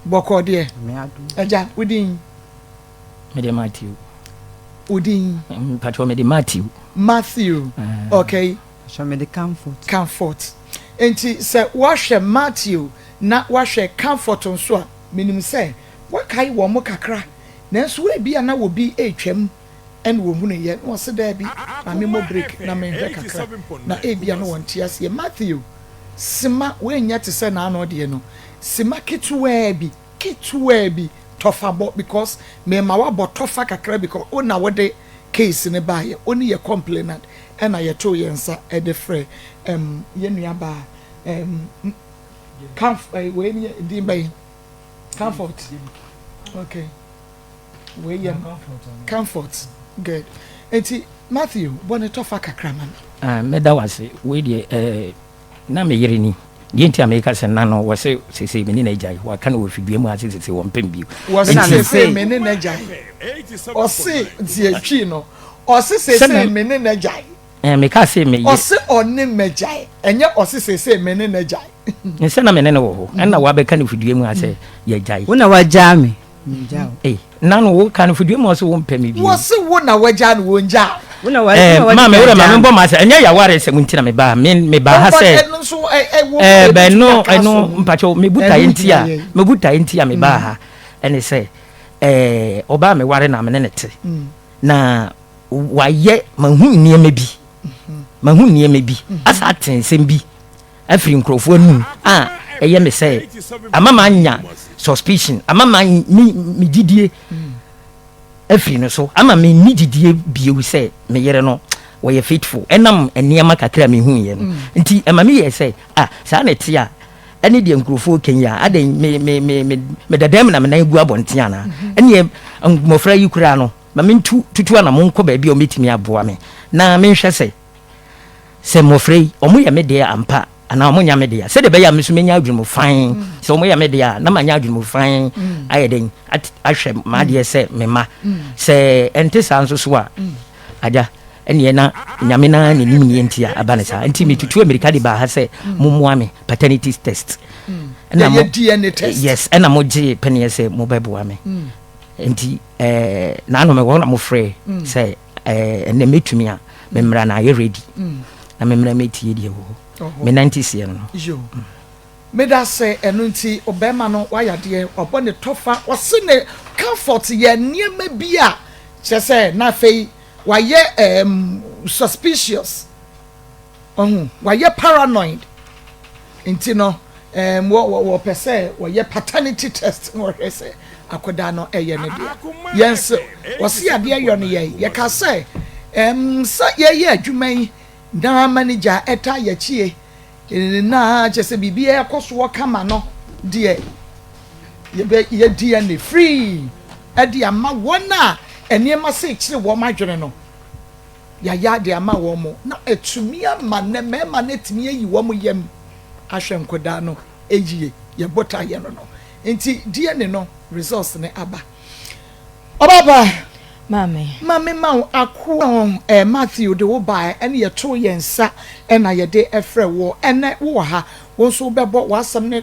Bɔkɔɔ deɛ. Agya, wo din? Mede Matthew. Wo din? Mpakyɛw, mede Matthew. Matthew, okay. Mpakyɛw, mede Comfort. Comfort. Enti sɛ woahwɛ Matthew na woahwɛ Comfort nso a, menim sɛ woakae wɔn kakra. Nanso ebia na obi retwam na ohunuiɛ na ɔse daabi, ma memmɔ break na menhwɛ kakra. Na ebia na wɔnte aseɛ. Matthew, sima, woannya te sɛ n'ano deɛ no, sima ketewaa bi, ketewaa bi, tɔfa bɔ because mema woabɔ tɔfa kakra because wo na wode case no baeɛ, wo ne yɛ complainant ɛna yɛtoo yɛn nsa de frɛ um, yɛn nuabaa um, Comf, eh, wei ne din bɛn? Comfort. Okay. Wei yɛ Comfort. Good. Enti Matthew, bɔ ne tɔfa kakra ma me. Ah, mɛda wo ase. Wei deɛ, eh, na me yere ni. Deɛ nti a meka sɛ na no, wɔse seesei me ne no agyae. Wɔaka no wɔ fidua mu ha sɛ seesei wɔmpɛ me bio. Wɔse Enti. seesei me ne no agyae. Ɔse, nti yɛtwii no. Ɔse Sɛ seesei me. me ne no agyae. Eh, mekaa se me yere. Ɔse ɔne m'agyae. Ɛnyɛ ɔse seesei me ne no agyae. Sɛ na me ne no wɔ hɔ, ɛna wabɛka no fidua mu ha sɛ yɛagyae. Wo na wagyaa me, mengyaa wo. Ei, na no woka no fidua mu a ɔse wompɛ me bio. Wɔse wo na wagyaa no, wongyaa wo. Wo na wa, Eh, wo na maame, wadi wo kan dɛ ma gyaa me. membɔ m'asɛm. Ɛnyɛ yawaresɛm nti na mebaa ha. Me, mebaa ha Ɔba, sɛ. ɛno nso, ɛ, ɛ, wo, Eh, yɛbɛtumi bɛno, aka ɛno, aso ho. mpakyɛw, me botaeɛ Ɛno nti hia a, yɛn. me botaeɛ nti a mebaa ha ɛne sɛ, eh, ɔbaa a meware no a me ne no te. Na wayɛ, mahu nneɛma bi, mahu nneɛma bi, asa ate nsɛm bi afiri nkurɔfoɔ anum a ɛyɛ me sɛ ama manya suspicion, ama ma me me gyidie afiri no so, ama menni gyidie bio sɛ me yere no wɔyɛ faithful, ɛnam nneɛma kakra a mehuiɛ no nti. Ɛma meyɛɛ sɛ, ah, saa na ɛte a, ɛne deɛ nkurɔfoɔ ka yi a, adɛn, me me me me meda dan mu na me nan gu abɔnten anaa? Ɛneɛ mmɔfra yi koraa no, Ma mentu tutu anamon nkɔ baabi a wɔbɛtumi aboa me na menhwɛ sɛ, sɛ mmɔfra yi, wɔyɛ me dea ampa anaa wɔnyɛ me dea, sɛdeɛ ɛbɛyɛ a me nso mɛnya adwene mu fann. Sɛ wɔyɛ me dea a, na manya adwene mu fann ayɛ dɛn ahwɛ m'adeɛ sɛ me mma. Sɛ ɛnte saa nso so a, agya, ɛneɛ na Nyame no ara na nim neɛ nti a aba no saa. Nti metutu mmirika de baa ha sɛ mommoa me paternity test. Ɛna mo, Yɛyɛ DNA test. Yes, ɛna mogyee pɛneɛ sɛ mobɛboa me. Nti eh, naano mewɔ hɔ na mofrɛ mm. sɛ eh, ɛnɛ mɛtumi a memmra na ayɛ ready mm. na memmra mɛtie deɛ wɔ hɔ. Menante seɛ no. Meda sɛ ɛno nti ɔbɛrima no wayɛ adeɛ, wabɔ ne tɔfa, ɔse ne comfort yɛ nneɛma bi a kyerɛ sɛ na afei wayɛ suspicious. Wahu? Wɔayɛ paranoid. Nti no, ɛɛm, wɔ, wɔ, wɔpɛ sɛ wɔyɛ paternity test na wɔhwɛ sɛ akwadaa no ɛyɛ ne dea. Yɛn nso, wɔse adeɛ yɔ no yɛn. Yɛka sɛ, ɛɛm, sɛ yɛyɛ adwuma yi na manager ɛtaa yɛakyie na kyerɛ sɛ biribiara ɛkɔ soɔ kama no deɛ, yɛbɛ, yɛ DNA free ɛde ama wɔn a nneɛma sei kyere wɔn adwene no. Yɛayɛ de ama wɔn, na atumi ama nnɛ mmarima no atumi ayi wɔn yam ahwɛ nkwadaa no yie. Yɛn botaeɛ no no. Nti DNA no results no aba. Ɔbaapa, Maame. ma me ma wo akoa eh, Matthew de wo baeɛ ɛne yɛtoo yɛn nsa ɛna yɛde frɛ woɔ. Ɛnnɛ wowɔ ha, wo nso wobɛbɔ w'asɛm no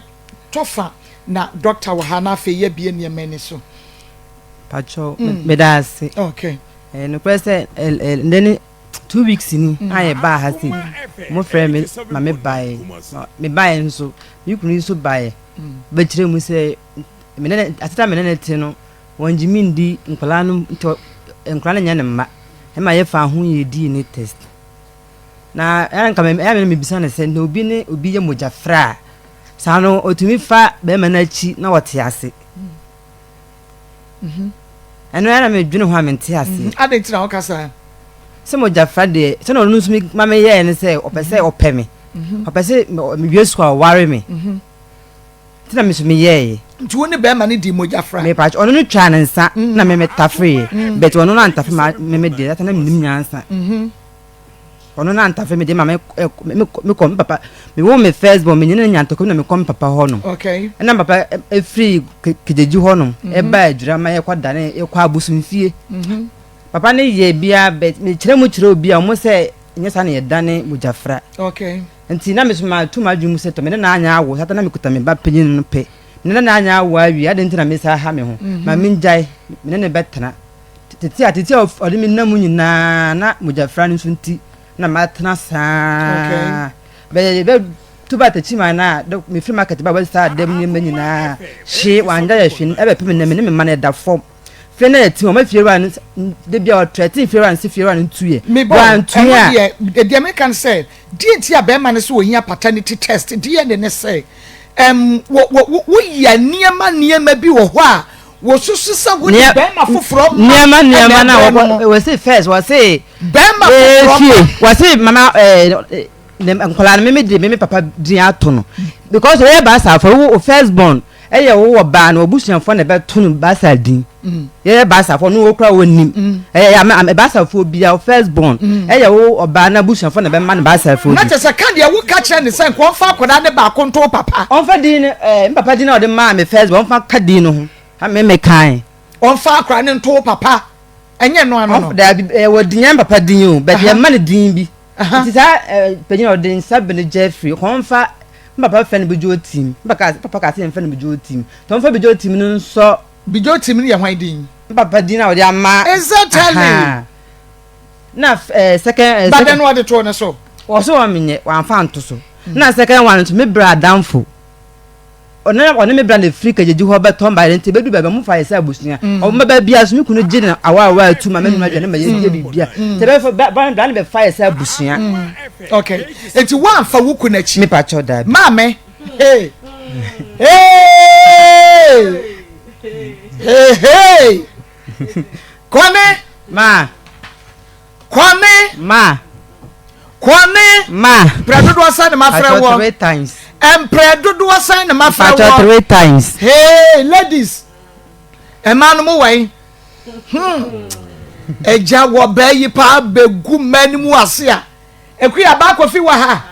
tɔfa na doctor wɔ ha na afei yɛabue nneɛma ani so. Pakyɛw, meda ase. Okay. Ɛyɛ nokorɛ sɛ nnɛ ne 2 weeks ni a yɛbaa ha sei. Mofrɛɛ me ma mebaeɛ. Mebaeɛ nso, me kunu yi nso baeɛ bɛkyerɛ mu sɛ me ne atete a me ne no te no, wɔngye me ndi, nkwadaa no nti nkwadaa no nyɛ ne mma. Ɛma yɛfaa ho yɛdii ne test. Na ɛyɛ nka ɛyɛ me na mebisa no sɛ na obi ne obi yɛ mogyafra a, saa no ɔtumi fa bɛrima no akyi na wɔte ase? Ɛno ara na medwene ho a mente aseɛ. Adɛn nti na woka saa? Sɛ mogyafra deɛ, sɛdeɛ ɔno nso ma meyɛɛ ne sɛ ɔpɛ sɛ ɔpɛ me. Ɔpɛ sɛ mewie sukuu a ɔware me. Nti na me nso meyɛeɛ. Nti wo ne bɛrima no dii mogyafra? Mepa ɔno no twaa ne nsa na me metafreeɛ. But ɔno no antafe ma me me deɛ, that na mennim nyansa. Ɔno no antafe me deɛ ma me mekɔ me papa, mewoo me first born, menyini no nyantakɔ na mekɔ me papa hɔ nom. Okay. Ɛna me papa efiri Kegyegye hɔ nom ɛbaa Adwira ma yɛkɔ dane yɛkɔ abosomfie. Papa no yɛ bia but mekyerɛ mu kyerɛ obi a wɔn sɛ nyɛ saa na yɛdane mogyafra. Okay. Nti na me so ma tu m'adwene mu sɛ tɔ me ne na anyɛ awo sata na mekuta me ba panyin no pɛ. Me ne no anya awo awie, adɛn nti na mesan ha me ho? Ma mengyae, me ne no bɛtena. Tete a tete a ɔde me nam mu nyinaa na mogyafra no nso nti na matena saa. Bɛyɛ bɛto ba takyi ma na mefiri market ba wɔde saa dɛm nneɛma nyinaa hye wangya yɛ hwe ɛbɛpem nnɛ me ne me mma no ɛda fam. Fie na yɛte wɔn fiewura no de bi a ɔtrɛte fiewura no sɛ fiewura no ntu yɛ. Mebɔ ɛno deɛ deɛ meka no sɛ deɛ nti a bɛrima no sɛ ohia paternity test DNA ne sɛ ɛm wɔ wɔ woyɛ nneɛma nneɛma bi wɔ hɔ a wɔsusu sɛ wode bɛrima foforɔ ma nneɛma nneɛma na wɔkɔ wɔsi first wɔsi bɛrima foforɔ ma wɔsi mama ɛɛ nkwadaa no mímí de mímí papa din ato no because ɔyɛ baasa afɔ wo first born ɛyɛ wo wɔ baa no obusuafoɔ na ɛbɛto no baasa din mm. yɛyɛ baasafoɔ no wokura wɔ nim mm. ɛyɛ ama baasafoɔ bia first born mm. ɛyɛ wo ɔbaa no abusuafoɔ na ɛbɛma no baasafoɔ din. Na kyerɛ sɛ ka deɛ woka kyerɛ ne sɛ nka ɔmfa akwadaa ne baako nto papa. Ɔmfa din no ɛɛ me papa din na ɔde maa me first born ɔmfa ka din no ho ha me me kan. Ɔmfa akwadaa no nto papa ɛnyɛ no ano no. Daabi ɛɛ wɔ din yɛn papa din o bɛt yɛn ma no din bi nti saa ɛɛ panyin a ɔde nsa bene Jeffrey ɔmfa me papa fɛ no Bidjo Tim me papa ka sɛ yɛn fɛ no Bidjo Tim tɔn ɔmfa Bidjo Tim no nsɔ. Bidjo Tim no yɛ hwan din? Me papa din a ɔde ama. Exactly. Na eh, second. Eh, Bada no ɔde too ne so. Ɔso wɔn menyɛ wɔamfa anto so. Mm. Na second one nso me bra adamfo. Ɔne ɔne me bra na efiri kagyegye hɔ bɛtɔ mba yɛn nti ebedu baabi ɔmo fa yɛ sɛ abusua. Mm. Ɔmo bɛba bia so me kunu gye na awa awa atu ma me nua aduane ma yɛ yɛ bibia. Tɛ bɛ fa ba bra ne bɛfa yɛ sɛ abusua. Okay. Eti wɔamfa wo kunu akyi. Me pa kyɛw daabi. Maame. Hey. Hey. Hey hey. Kwame. Ma. Kwame. Ma. Kwame. Ma. Mprɛ dodoɔ sɛn na mafrɛ wɔ. Mpatsɔ three times. Mprɛ dodoɔ sɛn na mafrɛ wɔ. Mpatsɔ three times. Hey ladies. Mmaa no mo wɛn. Hmm. Ɛgya wɔ bɛɛ yi paa bɛgu mmaa no mu ase a. Akua baa Kofi wɔ ha.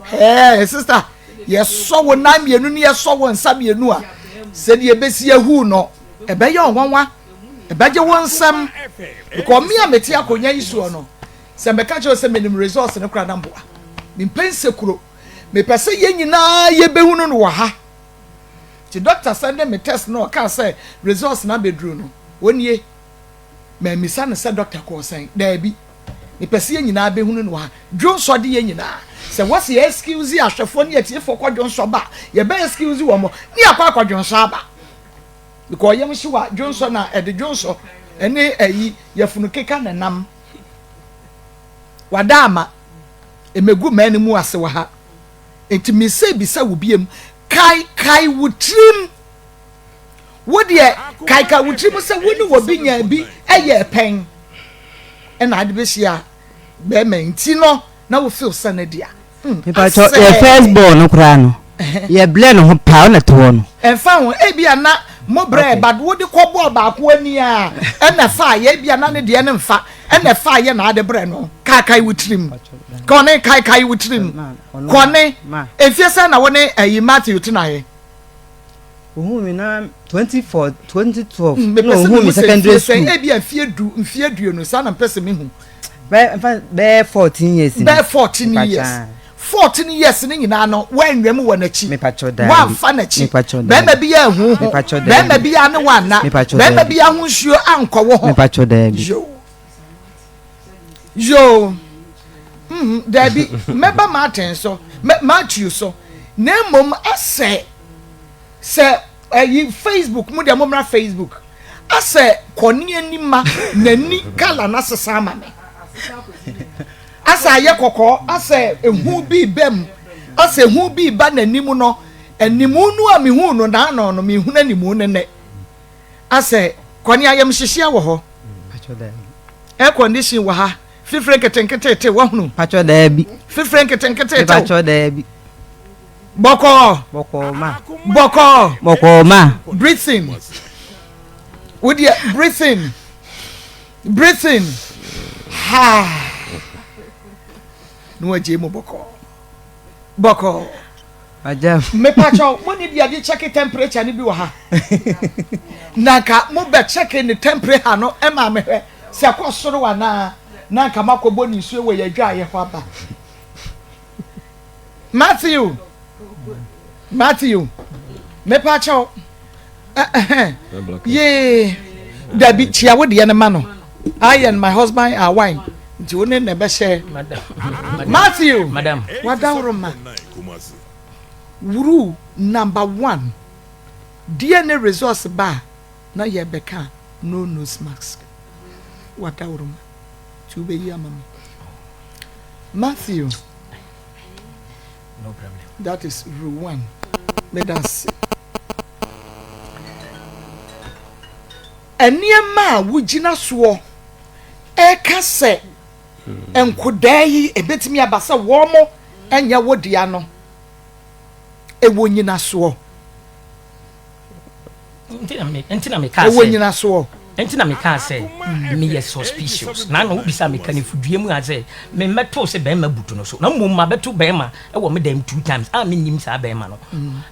Hey sister, yɛsɔ wo nan mmienu ne yɛsɔ wo nsa mmienu a, sɛdeɛ ɛbɛsi ahu no, ɛbɛyɛ ɔnwanwa. Ɛbɛgye wo nsam. Because me a mete akonnwa yi soɔ no, sɛ mɛka kyerɛ sɛ menim results no koraa na mboa. Mempɛ nsekuro. Mepɛ sɛ yɛn nyinaa yɛbɛhunu no wɔ ha. Nti doctor sɛnde me test na ɔkaa sɛ results no abɛduru no, wɔnie. Mammisa no sɛ dɔkta kɔɔ sɛn. Daabi. Mepɛ sɛ yɛn nyinaa bɛhunu no wɔ ha. Dwonsɔ de yɛn nyinaa. Sɛ wɔse yɛ excuse ahwɛfoɔ ne atiefoɔ kɔ dwonsɔ ba a, yɛbɛ excuse wɔn ne yɛakɔ akɔ dwonsɔ aba. Because ɔyam hyew a, dwonsɔ na ɛde dwonsɔ ɛne ayi yafunu keka na nam. Wada ama. Ɛmɛgu mmaa no mu ase wɔ ha. Nti mesɛ bisa wo biem, kae kae wo tirim. Wo deɛ, kaekae wo tirim sɛ wo ne obi nyaa bi yɛɛ pɛn ɛna ade bɛhyia bɛrima nti no na wo feel sɛ ne dea. Hmm, Mepatɔ yɛ first born no koraa no yɛ blɛ ne ho paa ɔna te hɔ no. Ɛnfa ho ebi a na mo brɛ but wo de kɔ bɔɔ baako ani a ɛna fa yɛ ebi a na ne deɛ ne nfa ɛna fa yɛ na ade brɛ no kaekae wo tirim kɔne kaekae wo tirim kɔne efie sɛ na wo ne ɛyi Matthew tenaeɛ. Ohuu me na 24 2012 mm, na ohuu me secondary school. Ebi a mfie du mfie aduonu saa na mpɛ sɛ mehu. Bɛɛ nfa bɛɛ 14 years. Bɛɛ 14 years. 14 years ne nyinaa no woanwam wɔ n'akyi. Woamfa n'akyi. Bɛrima bi yɛ ahu ho. Bɛrima bi yɛ ne wanna. Bɛrima bi yɛ ho nsuo ankɔ wo ho. Yoo. Yoo. Mm, daabi, mɛba Martin so, Matthew so. Na mmom asɛ sɛ ɛyi Facebook mu deɛ mommra Facebook asɛ kɔne ani ma n'ani kala no asesa ama me asɛ ayɛ kɔkɔɔ asɛ ehu bi ba mu asɛ ehu bi ba n'anim no animu no a mehu no n'ano no mehu n'animu no nɛ asɛ kɔne ayamhyehyeɛ wɔ hɔ air condition wɔ ha fifire nketenkete te wahunu patwɔ daabi fifire nketenkete te patwɔ daabi Bɔkɔɔ. Bɔkɔɔ ma. Bɔkɔɔ. Bɔkɔɔ ma. Breathing. Wo deɛ breathing. Breathing. Ha. Na wagye mu bɔkɔɔ. Bɔkɔɔ. Agya. Mepakyɛw, mo ne deɛ de check temperature no bi wɔ ha. Na nka mo bɛ check ne temperature no ɛma mehwɛ sɛ kɔ soro anaa na nka makɔbɔ ne nsuo wɔ yɛ adwaeɛ hɔ aba. Matthew, Matthew. Mepa kyɛw. Yee. Dabi kyia wo deɛ no ma no. I and my husband are one. Nti wo ne na ɛbɛhyɛ. Matthew. Madam. Wadaworo ma. Wuru number one. DNA results ba a na yɛbɛka a no nose mask. Wadaworo ma. Nti wobɛyi ama me. Matthew. No problem. That is rule one. Meda ase. Nneɛma a wogyina soɔ ɛka sɛ nkodaa yi ebetumi aba sɛ wɔn nyɛ wo dea no ɛwɔ nyinasoɔ. Nti na mekaa Ɛwɔ sɛ nyinasoɔ. Nti na mekaa sɛ meyɛ suspicious. Na na wobisa me kanifodua mu a sɛ memmɛtoo sɛ bɛrima butu no so. Na mmom mabɛto bɛrima wɔ me dan mu two times a mennim saa bɛrima no.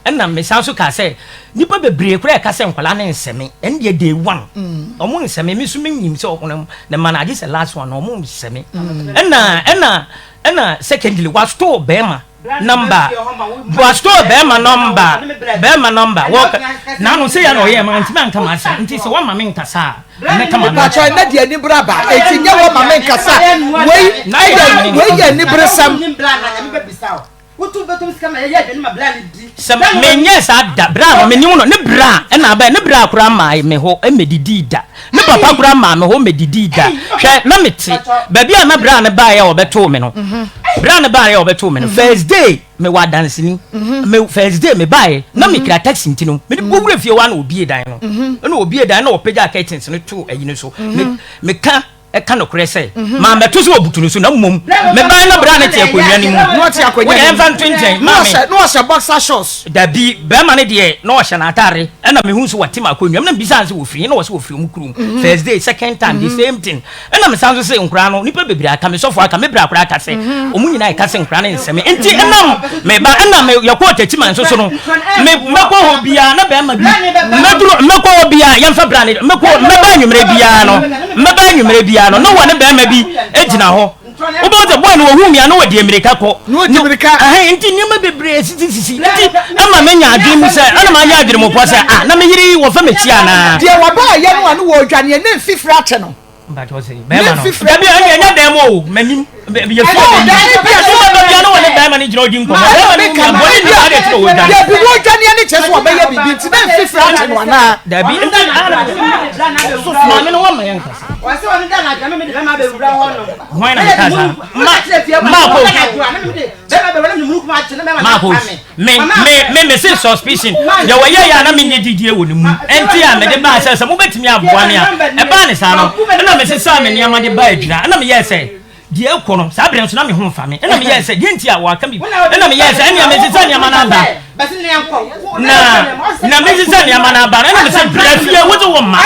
Ɛna mesan nso kaa sɛ nnipa bebree koraa ɛka sɛ nkwadaa no nsɛ me. Ɛno deɛ day one. Ɔmo nsɛ me. Me nso menim sɛ ɔmo ne ma no agye sɛ last one no ɔmo nsɛ me. Ɛna ɛna ɛna secondly wastore bɛrima. Number Boastoo bɛɛma number bɛɛma number wɔ Naano sei a na ɔyɛɛ ma ntumi anka m'asɛm nti sɛ wama me nkasa a mɛka m'ano Mepakyɛ ɛnɛ deɛ anibere aba enti nyɛ wama me nkasa wei ɛyɛ wei yɛ aniberesɛm. Sɛ menyɛɛ saa da berɛ a menim no ne berɛ a ɛna abɛn ne berɛ a koraa maa me hɔ mmɛdidii da ne papa koraa maa me hɔ mmɛdidii da hwɛ na mete baabi a na berɛ a ne baeɛ a ɔbɛtoo me no berɛ a ne baeɛ a ɔbɛtoo me no first day mewɔ adanseni me first day mebaeɛ na mekura taxi nti no mede bɔwura fie hɔ a na ɔbie dan no ɛna ɔbie dan na ɔpagya curtains no too ayi no so meka Ɛka nokorɛ sɛ, mammɛto sɛ wɔbutu no so, na mmom mebaeɛ na berɛ a ne te akonnwa no mu. Na ɔte akonnwa Wo deɛ no mu. ɛmfa nto nkyɛn, Na maame. ɔhyɛ, na ɔhyɛ boxer shorts. Dabi, barima no deɛ, na ɔhyɛ n'ataare. Ɛna mehuu sɛ wate m'akonnwa mu, na mebisaa no sɛ wɔfiri he, na ɔse wɔfiri wɔn kurom. First day, second time, the same thing. Ɛna mesan nso se nkoraa no, nnipa bebree aka, me sɔfo aka, me bra koraa aka sɛ, wɔn nyinaa ɛka sɛ nkoraa no nsɛ me. Nti ɛnam me ba, ɛna me, yɛkɔɔ Techiman nso so no, me, mɛkɔ hɔ biara na barima bi, mɛduru, mɛkɔ hɔ biara, yɛmfa bra no, mɛkɔ, mɛba anwummerɛ biara no, Mmɛba anwummerɛ biara no, na wɔne barima bi gyina hɔ. Wobɛhu sɛ boy no wɔhuu me a na wɔde mmirika kɔ. Na wɔde mmirika. Ɛhɛn, nti nneɛma bebree sisisisi. Nti ɛma menya adwene mu sɛ, ɛna manyɛ adwene mu pɔ sɛ, ah, na me yere yi wɔfa m'akyi anaa? Deɛ wɔbaeɛ no a na wɔredwaneɛ na mfifire ate no. Mpakyɛw sɛ bɛrima no. Dabi ɛne ɛnyɛ dan mu o, m'anim. Yɛ fie Ɛwɔ m'anim. dan bi a Ɛno bɛba bia na wɔne bɛrima no gyina ɔdi nkɔmmɔ. Bɛrima no hu me a, bɔne nni hɔ, adɛn nti na wɔredwane? Dabi wɔredwaneɛ no kyerɛ sɛ wɔbɛyɛ biribi nti na mfifire ate no anaa? Dabi nti maame no wɔmma yɛn nkasa. Hwan na meka saa? Ma Marcos. Marcos me me me me se suspicion deɛ wɔyɛ yɛ a na menyɛ gyidie wɔ ne mu ɛnti a mede baa sɛ sɛ mobɛtumi aboa me a ɛbaa ne saa no ɛna mesesaa me nneɛma de baa adwira ɛna meyɛɛ sɛ Deɛ ɛkɔ no, saa berɛ nso na me ho mfa me. Ɛna meyɛɛ sɛ, deɛ nti a wɔaka biribi. Ɛna meyɛɛ sɛ, ɛnea mesesa nneɛma no aba. Na, na mesesa nneɛma no aba no, ɛna mese, bra fie, wogye wo mma.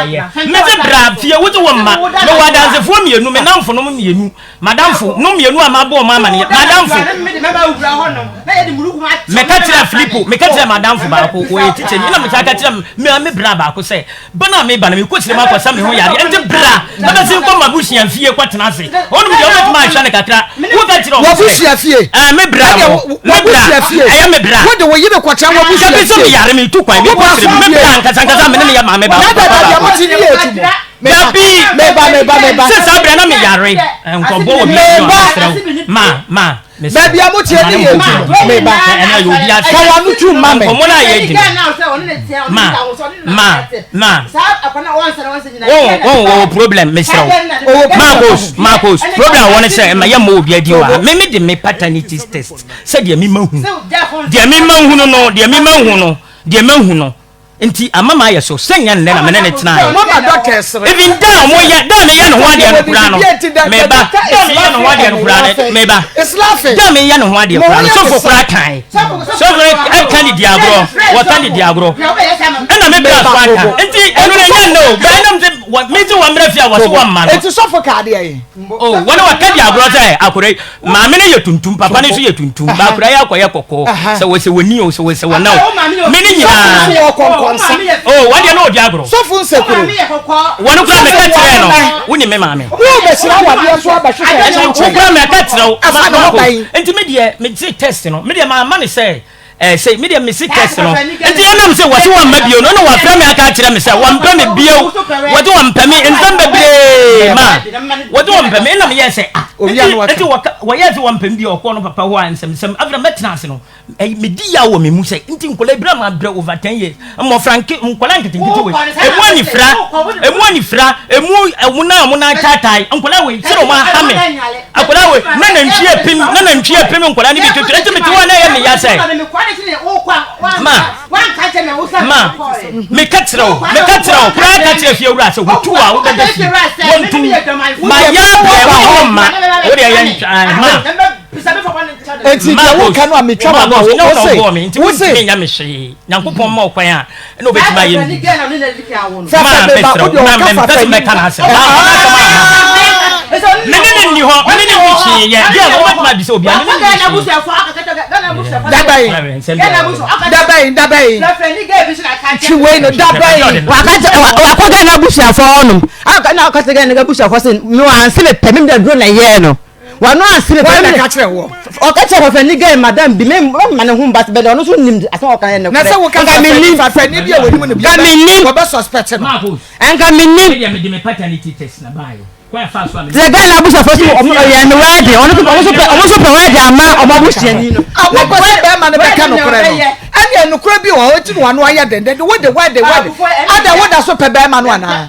Ɛyɛ. Mese, bra fie, wogye wo mma. Mewɔ adansefoɔ mmienu, me nnamfonom mmienu, m'adamfo nom mmienu a mabɔ wɔn amaneɛ, m'adamfo. Meka kyerɛɛ Filipo, meka kyerɛɛ m'adamfo baako, ɔyɛ tikyani, ɛna mesan ka kyerɛɛ me, me bra baako sɛ, Bere a mereba no, mekɔ srem akɔsa me ho yareɛ, enti bra na bɛsen kɔ m'abusua fie kɔtena ase. Hɔnom deɛ, wobɛtumi ahwɛ no kakra. Woka kyerɛ wɔn sɛ, W'abusua fie? Ɛɛ, me bra Ɛdeɛ, wɔ, wo- me bra, w'abusua fie? ɛyɛ me bra. Wode wo yere kɔtena w'abusua Dabi sɛ fie? meyare, metu kwan, Wo mekɔ ba srem, me asomdwie? bra ankasa ankasa, me ne me yɛ maame Na baako, dada papa deɛ baako. mote ne yɛ etu mu. Meba, Dabi! meba, meba, meba. Sɛ saa berɛ na meyare, nkɔbɔ wɔ bi Meba. mesrɛ wo. Ma, ma. Baabi a moteɛ ne yɛ etu mu. Meba. Ka w'ano tu ma me. Nkɔmmɔ no a yɛdi no. Ma, ma, ma. Wɔn, wɔn, wɔwɔ problem, mesrɛ wo. Marcos, Marcos, problem a wɔn ne sɛ, ɛma yɛmmɔ obi adi wɔ ha. Me, me de me paternity test, sɛdeɛ me ma hu. Deɛ me ma hunu no, deɛ me ma hu no, deɛ ma hu no. Nti ama mayɛ so sɛ nyɛ nnɛ na me ne no tenaeɛ. Mama doctor sere. Even da a wɔyɛ da a meyɛ ne ho adeɛ no koraa no meba da a meyɛ ne ho adeɛ no koraa no meba da a meyɛ ne ho adeɛ koraa no sɔfo koraa kae sɔfo ɛka ne di agorɔ wɔka ne di agorɔ ɛna me bra so aka nti ɛno na ɛnyɛ nnɛ o bɛn nam sɛ me sɛ wɔn mmerɛ fie a wɔso wɔn mma no. Eti sɔfo ka adeɛ yi. O wɔn wɔka di agorɔ sɛ akora yi. Maame no yɛ tuntum, papa no nso yɛ tuntum. Baakora yɛ akɔyɛ kɔkɔɔ. Sɛ wɔsɛ wɔn ni o, sɛ wɔsɛ wɔn na o. Me ne nyinaa. Sɔfo nso wɔ kɔnkɔnsa. O, wɔn deɛ na ɔdi agorɔ. Sɔfo nsekuro. Wɔn kura mɛka kyerɛ no. Wo ni me maame. Wo bɛsira awadeɛ so abɛhwehwɛ ɛkyɛnkyɛn. Wo kura mɛka kyerɛ wo. Ɛfa ne ho bɛn. Nti me deɛ, me gye test no. Me deɛ maa ma ne sɛ. Ɛɛ sei, me deɛ mese test no. Nti ɛnam sɛ wɔse wɔmma bio no, ɛna wɔafrɛ me aka akyerɛ me sɛ wɔmpɛ me bio. Wɔse wɔmpɛ me nsɛm bebree ma wɔse wɔmpɛ me. Ɛna meyɛɛ sɛ ah, nti nti wɔka wɔyɛɛ sɛ wɔmpɛ me bio ɔkɔɔ no papa hɔ a nsɛmsɛm. Afei na mɛtena ase no, ɛyi medi yaw wɔ me mu sɛ nti nkwadaa yi berɛ a mabrɛ over 10 years, mmɔfra nke nkwadaa nketenkete wei, emu anifira, emu anifira, emu wɔn nan a wɔn nan taatae, nkwadaa wei sɛdeɛ wɔn aha me. Akwadaa wei na nantwie apem na nantwie apem nkwadaa no bi tutu eti mete hɔ a na ɛyɛ me ya sɛ ma ma meka kyerɛ wo meka kyerɛ wo koraa ka kyerɛ fie wura sɛ wotu a wobɛda fie wɔntu ma yɛ abrɛ wo hɔ ma wo deɛ yɛ ntwa ma eti deɛ woka no a metwa ma no wo se wo se nya me hwee nyankopɔn ma ɔkwan a ɛna obetumi ayɛ no biribi. Maa mesrɛ wo, maa mempɛ sɛ mɛka n'asɛm. Maa n'asɛm aha. Me ne ne nni hɔ, me ne ne nni hwee yɛ. Deɛ wobɛtumi abisa obi a, me ne ne nni hwee. Dabayi, dabayi, dabayi. Twi wei no, dabayi. Wakɔ Ghana abusuafoɔ hɔnom. Aka na ɔka sɛ Ghana abusuafoɔ sɛ me wanse mepɛ me de duro na ɛyɛɛ no. Wano anse mepɛ. Wɔn na ɛka kyerɛ wɔ. Ɔka kyerɛ fafani gɛ madam bi me ma ne ho mba bɛdɛ ɔno nso nim asɛm a ɔka yɛ nokorɛ. Na sɛ woka fafani fafani bi a wɔnim no bi wɔbɛ suspect no. Nka me nim. Sɛ Ghana abusuafo so ɔmo ɔyɛ no wɛɛde ɔno nso ɔmo nso pɛ ɔmo nso pɛ wɛɛde ama ɔmo abusuani no. A wɔpɛ sɛ bɛrima no bɛka nokorɛ no ɛne nokorɛ bi wɔ hɔ nti na wano ayɛ dendenden wode wɛɛde wɛɛde ada woda so pɛ bɛrima no anaa.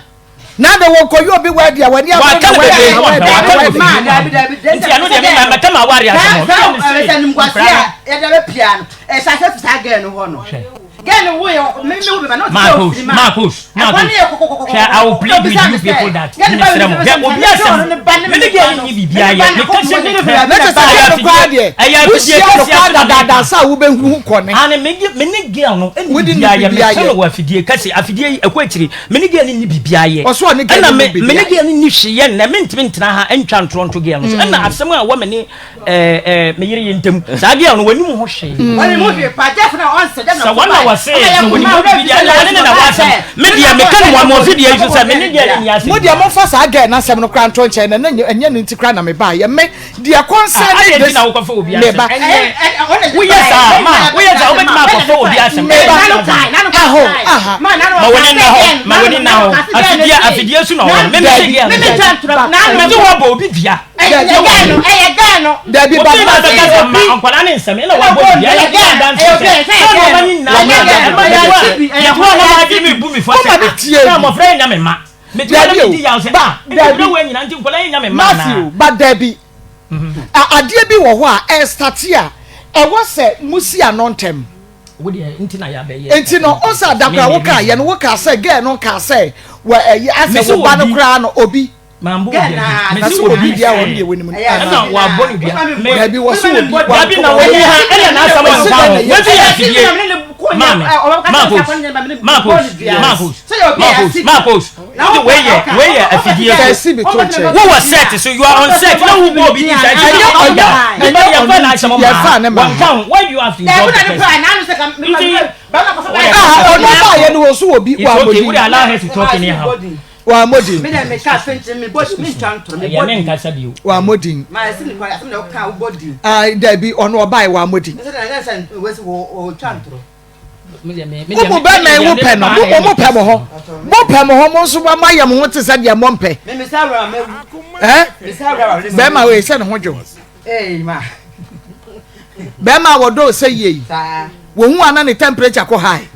Na de wo kɔ yɛ obi wɛdi a w'ani abere na wɛdi na wɛdi na wɛdi. Nti ɛno deɛ mema mɛka ma aware asɛm hɔ. Saa ɛsɛ nimguase a yɛde bɛ pia no ɛhyɛ ase fi saa gɛɛ no hɔ no. Gɛɛ no wo yɛ me me wo bɛba na ɔte sɛ ofiri ma. Marcus Marcus hwɛ I will plead with you people that mesrɛ mo hwɛ obi asɛm me ne gɛɛ no nyi biribiara yɛ meka sɛ ne ne kyɛ sɛ gɛɛ no koraa deɛ wohyia no koraa dadaada sɛ a wobɛhu kɔne. Ane me ne gɛɛ no ɛnni biribiara yɛ meka no wɔ afidie kɛse afidie yi ɛkɔ akyiri Me ne girl no nni biribiara yɛ. Ɔso ɔne girl no Ɛna nni me me ne biribiara girl no nni hwee yɛ nnɛ. Mentumi ntena ha ntwa ntorɔ nto girl no so. Ɛna asɛm a ɛwɔ me ne ɛɛ ɛɛ me yere yi ntam, saa girl no wɔnim ho hwee. Wɔnim ho hwee paa. Jeff na ɔnsɛ, Jeff na Sɛ wɔn na wɔse sɛ wɔnim ho biribi deɛ, ɛna wɔne ne na wɔ asɛm. Me deɛ meka no wɔ mo afidie yi so sɛ me ne girl no nni asɛm Mo deɛ biara. momfa saa girl no asɛm no koraa nto nkyɛn na na ɛnyɛ no nti koraa na mebaeɛ. Me deɛ Ah, concern adɛn nti this na wokɔfa obi me asɛm? ba. Ɛnyɛ woyɛ saa ma woyɛ saa wobɛtumi akɔfa obi asɛm. Me ba. Aho, aha. Ma w'ani nna hɔ, ma w'ani nna hɔ. Afidie afidie so na ɔwɔ no. Meme sɛ girl no Dabi. Mese woabɔ obi dua. Dabi Obi ba na bɛka sɛ ma nkwadaa ne nsɛm ɛna wabɔ ne dua ɛna di adanse sɛ sɛ nneɛma ne nyinaa ma ɛma yɛtoa na ma adwene mi bu mi fɔ sɛ Moma ne tie na mmɔfra yɛ nya me ma. Metoa na Dabi o, medi yaw sɛ ba, ah nti dabi. berɛ wei nyinaa nti nkwadaa yɛ nya me ma anaa. Matthew, ba dabi. A Adeɛ bi wɔ hɔ a ɛrestate a, ɛwɔ sɛ mosi ano ntɛm. Wo deɛ nti na yɛabɛyɛ. Nti no, wo sɛ da koraa wokaa yɛ no, wokaa sɛ girl no kaa sɛ wɔ ɛyi asɛ wo ba no koraa no obi. Mambo obi adi. Na sɛ obi deɛ wɔn deɛ wɔnim no. Ɛna wabɔ no dua. Dabi wɔ so obi. Dabi na wɔyi ha ɛna n'asɛm nfa ho. Wɔsi yɛ afidie. Maame, Marcos, Marcos, Marcos, Marcos, Marcos. Wode wei yɛ wei yɛ afidie so. Wo wɔ set so you are on set na wo bɔ obi di saa ɛnyɛ ɔya nipa yɛ fɛ n'asɛm ma wɔn ka ho why do you have to involve the person? Nti ah ɔno ba yɛ no wɔ so wɔ bi wɔ it's okay amodi wo de allow her to talk anyhow. wɔ amodi Ɛyɛ me nkasa bio. wɔ amodi ah dabi ɔno ɔba yɛ wɔ amodi. Mo mo bɛma yi wo pɛ no mo mo mo pɛ mo hɔ mo pɛ mo hɔ mo nso mo ayɛ mo ho te sɛ deɛ mo mpɛ ɛ bɛrima wei sɛ ne ho dwo bɛrima a wɔdɔ sɛ yie yi wɔn ho ana ne temperature kɔ high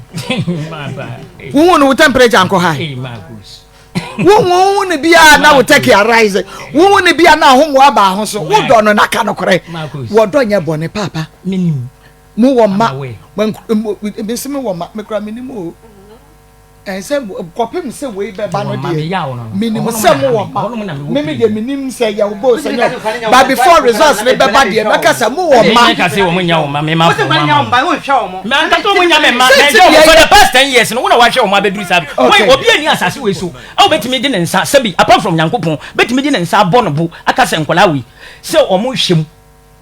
wɔn ho no wo temperature nkɔ high wohu ne biara na wo tɛki arise wohu ne biara na ahomo aba ho so wodɔ no n'aka no korɛ wɔdɔ nyɛ bɔne paapa. Mo wɔ mma, mese me wɔ mma, me kura menim o. Ɛnsɛ kɔpem sɛ wei bɛba no deɛ, menim sɛ mo wɔ mma. Me me deɛ menim sɛ yɛ wo bo sɛ nyɛ but before results ne bɛba deɛ mɛka sɛ mo wɔ mma. Ɛnyɛ sɛ wɔn nya wɔn mma, mema fo mma ma. Mɛ nka sɛ wɔn nya me mma, na ɛnyɛ wɔn for the past 10 years no, wo na wahwɛ wɔn abɛduru saa. Wɔn obi ani asase wei so, a wɔbɛtumi de ne nsa sɛbi apart from Nyankopɔn, bɛtumi de ne nsa abɔ no bo aka sɛ nkwadaa wei sɛ wɔn hwɛ mu.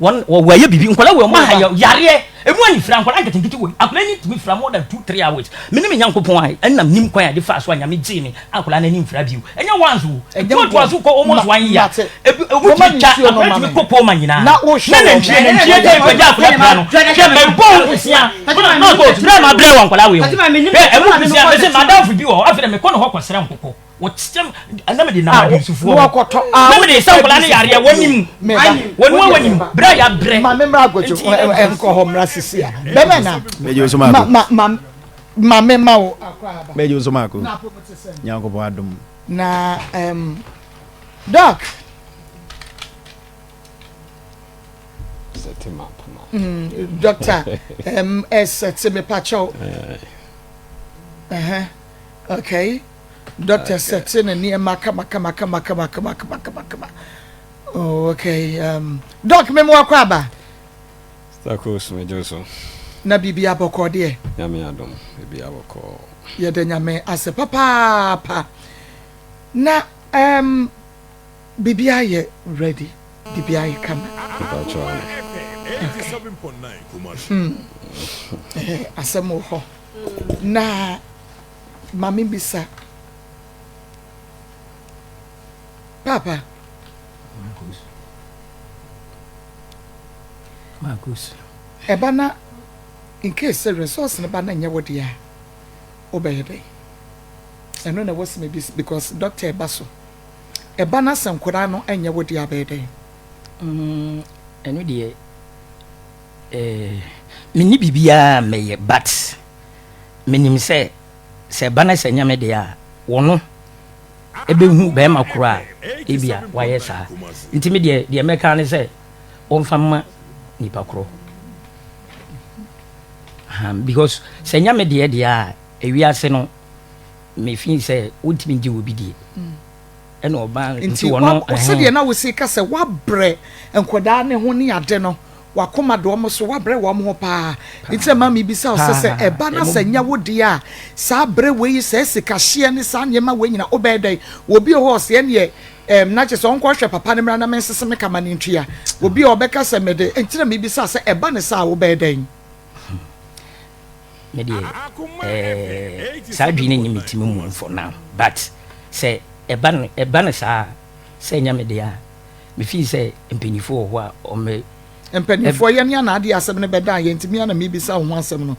Wɔn wɔ wɔyɛ bibi nkwadaa wɔ wɔn aha yɛ yareɛ. Emu anifira, nkwadaa nketenkete wɔ akwadaa ani tumi fira more than 2, 3 hours. Me ne me Nyankopɔn a ɛnam nim kwan a de faa so a Nyame gyee me a akwadaa no ani mfira bio. Ɛnyɛ once o. Ɛtoatoa so kɔ almost one year. Ebi emu tumi twa, akwadaa tumi kɔ coma nyinaa. Na nantwie, nantwie tumi pagya akwadaa pira no. Hwɛ mɛbɔ wo mpisia. Na ɔkɔ tira ma brɛ wɔ nkwadaa wei ho. Hwɛ ɛmu mpisia, mese madamfo bi wɔ hɔ, afei na mekɔ ne hɔ kɔsrɛ nkokɔ. Wɔkyɛm na mede nam adusufoɔ hɔ. Na mede sɛ nkwadaa no yareɛ wɔnim. Wɔn a wɔnim berɛ a yɛabrɛ. Maame mmra agodwo nkɔ hɔ mmra sisi a. Bɛmɛ na. Mɛgye nso maako. Ma ma maame ma wo akɔ aba. Mɛgye nso maako. Nyankopɔn adom. Na doc. Doctor ɛsɛte mepakyɛw. Okay. Doctor sɛte ne nneɛma kama kama kama kama kama kama kama kama. Oh, okay. Doc, me mo akɔ aba. Stakos, me gye so. Na biribi abɔkɔ deɛ. Nyame adom, biribi abɔkɔ. Yɛda Nyame ase papaapa. Na biribi ayɛ ready, biribi ayɛ kama. Okay. Asɛm wɔ hɔ. Na ma me bisa. Papa. Marcus. Ɛba na in case sɛ resource no ba na nyɛ wo deɛ a wobɛyɛ dɛn? Ɛno na ɛwɔ sɛ mebisa because doctor ɛba so. Ɛba na sɛ nkwadaa no nyɛ wo deɛ a bɛyɛ dɛn? Ɛno deɛ menni biribiara mɛyɛ, but menim sɛ sɛ ɛba na sɛ nyɛ me deɛ a, wɔno ɛbɛhu bɛrima koro a ebia wayɛ saa. Nti me deɛ, deɛ mɛka ne sɛ wɔmfa mma nipa korɔ, because sɛ nyɛ me deɛ deɛ a, ewiase no mefi sɛ wontumi ngye obi deɛ ɛna ɔbaa. Nti wɔno sɛdeɛ na wosi ka sɛ wabrɛ nkwadaa ne ho ne ade no, wakoma de wɔn so, wabrɛ wɔn ho paa. Nti na maame bisa wo sɛ sɛ ɛba na sɛ nyɛ wo deɛ a, saa brɛ wei, sɛ sikahyeɛ ne saa nneɛma wei nyina, wobɛyɛ dɛn? Obi wɔ hɔ ɔsɛ ɛneɛ na kyerɛ sɛ ɔnkɔhwɛ papa no mmra na mensese me kama ne ntua. Obi a ɔbɛka sɛ mede. Nti na mebisa sɛ ɛba ne saa a, wobɛyɛ dɛn? Me deɛ, saa adwene no nyi me timi mu for now, but sɛ ɛba no saa, sɛ ɛnyɛ me deɛ a, mefii sɛ mpanyinfoɔ wɔ hɔ a ɔmɛ Mpanimfoɔ yɛ ne ana adeɛ asɛm no bɛda yɛn ntumi ana mebisa wo ho asɛm no.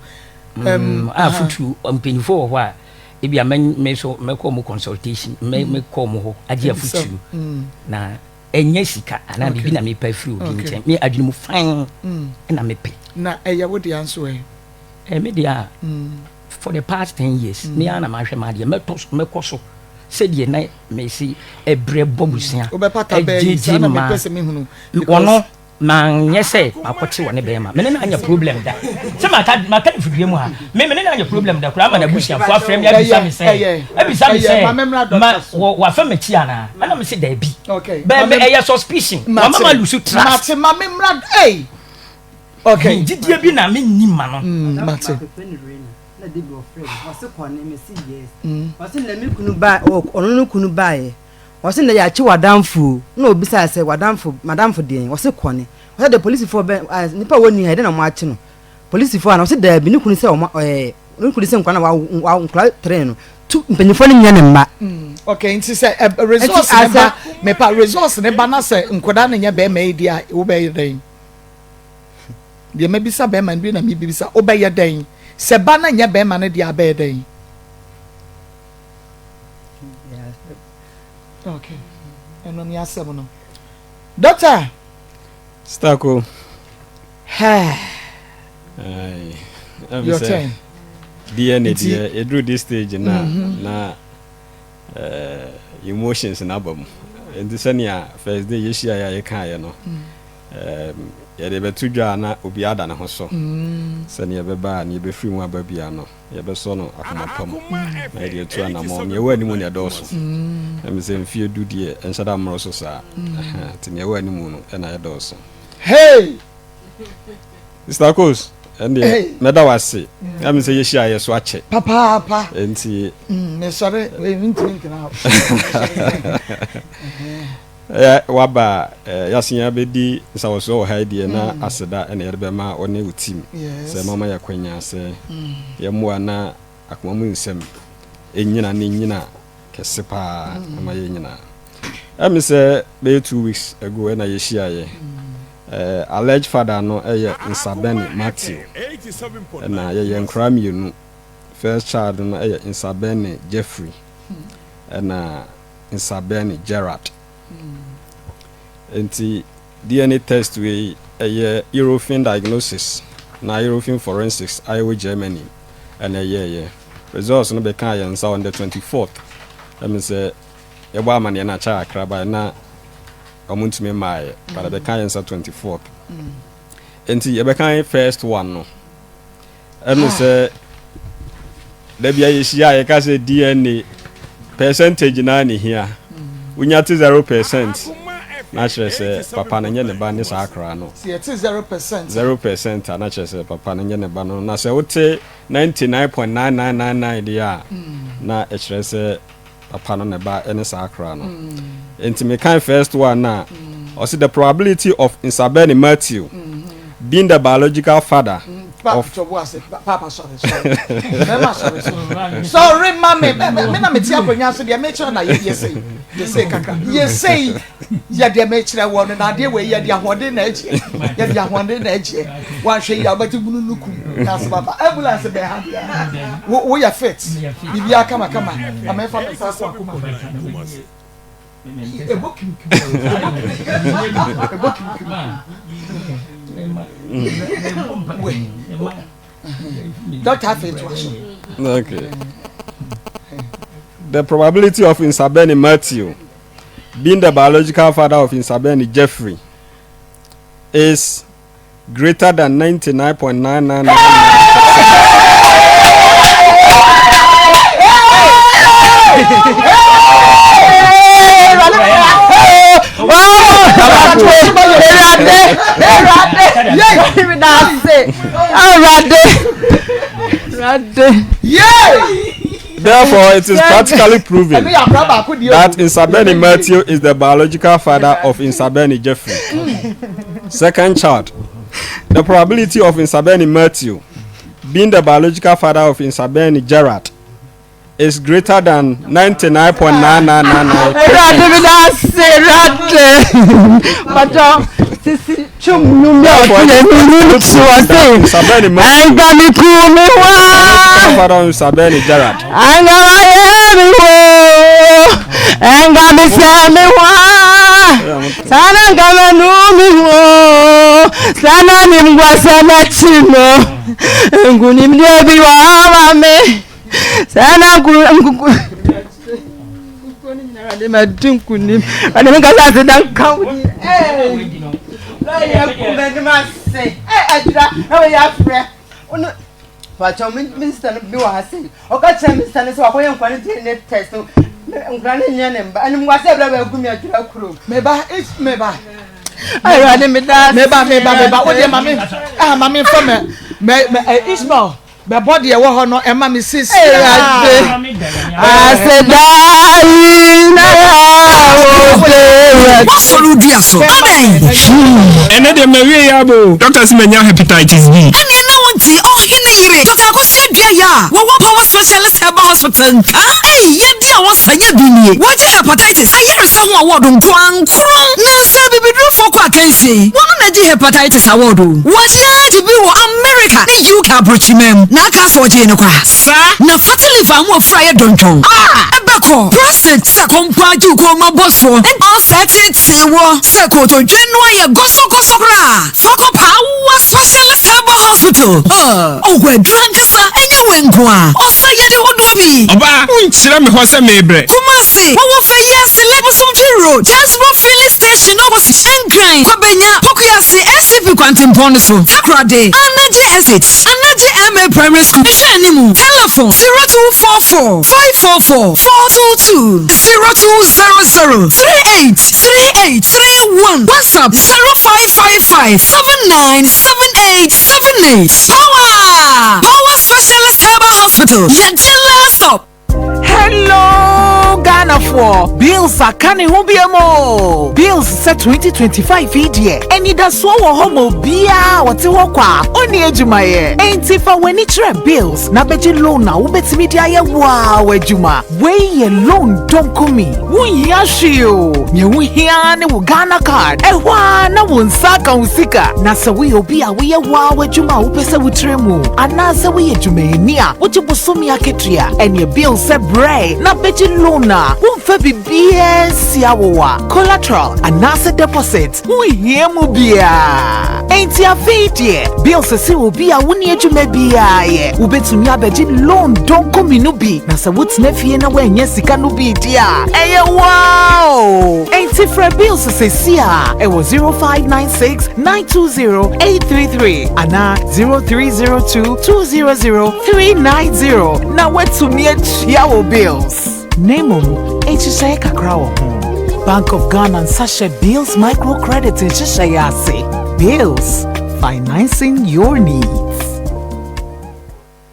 A fotu mpanyinfoɔ wɔ hɔ a ebi a mɛ so mɛkɔ ɔmo consultation, mɛkɔ ɔmo hɔ agye afotuo, na ɛnyɛ sika anaa biribi na mepɛ afiri obi nkyɛn. Me adwene mu fan ɛna mepɛ. Na ɛyɛ wo deɛ nso ɛ? Ɛme deɛ a, for the past 10 years me ara na mahwɛ ma adeɛ mɛtɔ so, mɛkɔ so sɛdeɛ na mesi ɛbrɛ bɔ busua. Wobɛpata bɛɛ yi saa na mepɛ sɛ mehunu. Wɔno manyɛ sɛ makɔte wɔ ne bɛrima, mene no anya problem da sɛ maka ne fidua mu ha. Me ne no anya problem da koraa ama n'abusuafoɔ afrɛ me abisa me sɛ ma wafa m'akyi anaa, ɛna me sɛ daabi. Bɛɛ ɛyɛ suspicion, wama ma lose trust. Mate, ma me mmra ei, okay. Gyidie bi na menni ma no. Mate. Na de bi ɔfrɛ me, ɔse kɔne, me se yes. Ɔse na me kunu ba, ɔno no kunu baeɛ, ɔse na yɛakye w'adamfo, na obisa sɛ w'adamfo, madamfo deɛn? Ɔse kɔne. Ɔse de polisifoɔ bɛ nipa a wɔnni ha yɛde na ɔmo akye no polisifoɔ ana? Ɔse daabi, ne kunu sɛ ɔmo ne kunu sɛ nkwa na wa nkwa tere no tu mpanyinfoɔ no nyɛ ne mma. Okay, nti sɛ resource ne ba, mepa resource ne ba na sɛ nkwadaa no nyɛ bɛrima yi deɛ a, wobɛyɛ dɛn? Deɛ mabisa bɛrima no bi na mebisa, wobɛyɛ dɛn sɛ ba no nyɛ bɛrima no deɛ, abɛyɛ dɛn? Okay, ɛno ne asɛm no, doctor. Stako. Your turn. DNA deɛ, ɛduru this stage na na emotions na aba mu. Nti sɛnea first day yɛhyia yɛ a yɛkaeɛ no, yɛde bɛto dwa a na obi ada ne ho so sɛnea ɛbɛba a nea ɛbɛfiri mu aba bia no, yɛbɛsɔ no akoma pa mu na yɛde atu anammɔn. Nea ɛwɔ anim ne ɛdɔɔso. Ɛmi sɛ mfie 10 deɛ, ɛnhyɛ da mmoro so saa. Nti nea ɛwɔ anim no ɛna ɛdɔɔso. Hey. Mr. Kos, ɛndeɛ mɛda wo ase. Ɛmi sɛ yɛhyia yɛ so akyɛ. Papaapa. Nti mesɔre, ntumi ntena hɔ. Ɛyɛ waba a yɛasen abɛdi nsawɔsoɔ wɔ ha yi deɛ na aseda na yɛde bɛma wo ne wo team sɛ moama yɛn akwanya sɛ yɛmmoa na akoma mu nsɛm nnyina ne nnyina kɛse paa ma yɛn nyinaa. Ɛme sɛ bɛyɛ 2 weeks ago ɛna yɛhyiaeɛ. Alleged father no yɛ Nsabɛne Matthew ɛna yɛyɛ nkoraa mmienu. First child no yɛ Nsabɛne Jeffrey ɛna Nsabɛne Gerard. Nti DNA test wei ɛyɛ Eurofin Diagnosis na Eurofin Forensics a ɛwɔ Germany ɛna ɛyɛɛyɛ. Results no bɛkaa yɛn nsa on the 24th. Ɛmi sɛ yɛbɔ amaneɛ no akyɛ kakra ba na ɔmo ntumi mmaeɛ, but ɛbɛka yɛn nsa 24th. Nti yɛbɛka first one no, ɛmi sɛ dabi a yɛhyia a yɛka sɛ DNA percentage naa ne hia. Wonya te 0% na kyerɛ sɛ papa no nyɛ ne ba ne saa akora no. Sɛ yɛte 0%. 0% a, na kyerɛ sɛ papa no nyɛ ne ba no, na sɛ wote 99.9999 deɛ a, na ɛkyerɛ sɛ papa no ne ba ne saa akora no. Nti mekan first one na ɔsi the probability of Nsabɛni Matthew being the biological father of Papa, sorry, sorry, mɛma, sorry, sorry, sorry, ma me me na me ti akonnwa so deɛ mekyerɛ na yɛ sei, yɛ sei kakra, yɛ sei, yɛ deɛ mekyerɛ wɔ no na adeɛ wɔ yɛ de ahoɔden na agyeɛ, yɛ de ahoɔden na agyeɛ. Wanhwɛ yi a, wobɛte bunu no kum na asɛm aba. Ambulance bɛn ha deɛ, wo woyɛ fit, biribiara kamakama na mɛfa me nsa so akoma ɛbɔ kirikiri, ɛbɔ kirikiri. Doctor, afei to aso. Okay. The probability of Nsabeni Matthew being the biological father of Nsabeni Jeffrey is greater than 99.999. Awurade, Awurade, Awurade, Awurade. Therefore, it is practically proven that Nsabeni Matthew is the biological father of Nsabeni Jeffrey. Second child, the probability of Nsabeni Matthew being the biological father of Nsabeni Gerard is greater than 99.9999. Awurade mi da ase, Awurade. Pàtó sisi twom num yɛ ɔtí yɛ mi nu ti wɔ se. Nsabeni Matthew, Ɛnka mi ku mi wá. father of Nsabeni Gerard. Ɛnka ma yɛ mi wo. Ɛnka mi sɛ mi wá. Sana nka ma nu mi wo. Sana ni ngwasa n'akyi no. Nkunimdie bi wɔ ama mi. Sana nku nkuku. Awurade ma di nkunim. Awurade mi kasa ase da nka wo di. Lɔya ku m'anim ase. Ɛ adwira na wɔyɛ afrɛ. Ɔno pàtó mi mi sista no bi wɔ ha sei. Ɔka kyerɛ mi sista no sɛ wakɔyɛ nkwa ne DNA test no. Nkwa ne nyɛ ne mba. Ɛnum wase ɛbɛrɛ bɛ gu mi adwira kurom. Meba, meba. Awurade mi da ase. Meba, meba, meba. Wo deɛ ma me nfa mɛ Ismail bɛbɔ deɛ ɛwɔ hɔ no ɛma me sisi. Awurade aseda yi na wo de. Wasɔre dua so adɛn? Ɛnɛ deɛ mawie yɛ abo. Doctor sɛ manya hepatitis B. Ɛneɛ na wonte ɔhene yere Dr. Akosua Dua yɛ a wɔwɔ Power Specialist Herbal Hospital nka. Ei, yɛde a wɔsa nyɛ bi nie. Wɔgye hepatitis ayaresa ho award nko ankoron nansa bibidurofoɔ kɔ akansie yi, wɔno na gye hepatitis award o. Wɔgye agye bi wɔ America ne UK aborɔkyima mu na aka sɛ ɔgyee no kwa. Saa. Na fatty liver ho afura yɛ dɔntɔn a ɛbɛkɔ prostate sɛ kɔmpo agye wo kɔn ma bɔ soɔ, ɔsɛ tete wɔ sɛ kotodwe no ayɛ gɔsɔgɔsɔ koraa, fa kɔ Power Specialist Herbal Hospital. Ɔwɔ aduru ankasa, ɛnyɛ wɔ nko a ɔsɛ yɛde hodoɔ pii. Ɔbaa, wonkyerɛ me hɔ sɛ meebrɛ. Kumasi, wɔwɔ fɛ yi ase Lebosomtwi Road, Jasbo Filling Station opposite, Nkran, Kwabenya, Pokuase, SCP Kwantempɔn no so, Takoradi, Anagye Estate, Anagye MA Primary School nhwɛ anim. Telephone 0244 544 422, 0200 38 38 31, WhatsApp 0555 79 78 78. Power Specialist Herbal Hospital, yɛgye last stop. Hello, Ghana. Ghanafoɔ, bills aka ne ho biom oo! Bills sɛ 2025 yi deɛ, anidasoɔ wɔ hɔ ma obiara a ɔte hɔ kwa a ɔnni adwumayɛ. Enti fa w'ani kyerɛ Bills na bɛgye loan a wobɛtumi de ayɛ wo ara w'adwuma. Wei yɛ loan donkomi, wonhia hwee oo, nea wohia ara ne wo Ghana card, ɛhɔ ara na wo nsa aka wo sika. Na sɛ woyɛ obi a woyɛ wo ara w'adwuma a wopɛ sɛ wotrɛ mu, anaasɛ woyɛ dwumayɛni a wogye bosome akatua, ɛneɛ bill sɛ brɛ na bɛgye loan a womfa biribiara nsi awowa, collateral anaasɛ deposit wonhia mu biara. Enti afei deɛ bill sɛ obi a wonni adwuma biara yɛ, wobɛtumi abɛgye loan donkomi no bi, na sɛ wotena fie na woannya sika no bi di a, ɛyɛ wow! Enti frɛ bills seesei a ɛwɔ 0596 920 833 anaa 0302 200 390 na woatumi atua wo bills. Na mmom, nhyehyɛe kakra wɔ ho. Bank of Ghana nsa hyɛ Bills Microcredit nhyehyɛe ase. Bills, financing your needs.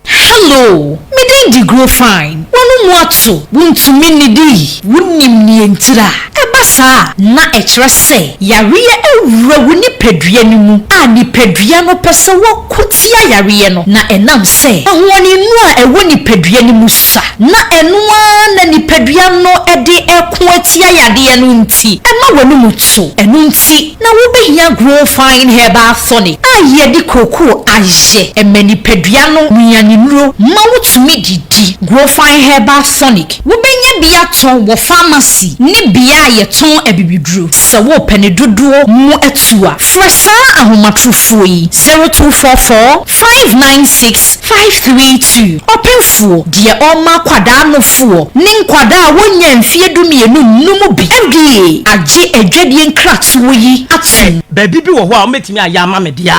Hello, me din de Grow Fine. W'ano mu ato, wuntumi nnidi. Wunim nea ntira a ɛba saa a, na ɛkyerɛ sɛ yareɛ awura wo nipadua no mu a nipadua no pɛ sɛ wɔko tia yareɛ no, na ɛnam sɛ ahoɔdennu a ɛwɔ nipadua no mu sua, na ɛno ara na nipadua no de reko atia yadeɛ no nti, ɛma w'anomu to. Ɛno nti na wobɛhia Grow Fine Herbal Tonic a yɛde kookoo ayɛ. Ɛma nipadua no nnuanennuro ma wotumi didi. Grow Fine Herbal Tonic, wobɛnya bi atɔ wɔ pharmacy ne bea a yɛtɔn abibiduro. Sɛ worepɛ ne dodoɔ mu atu a, frɛ saa ahomatorofoɔ yi, 0244 596 532. Ɔpemfoɔ, deɛ ɔrema akwadaa nofoɔ ne nkwadaa a wɔnnya mfeɛ dumienu nnom bi. FDA agye adwadie nkratoɔ yi atom. Baabi bi wɔ hɔ a wɔbɛtumi ayɛ ama me deɛ a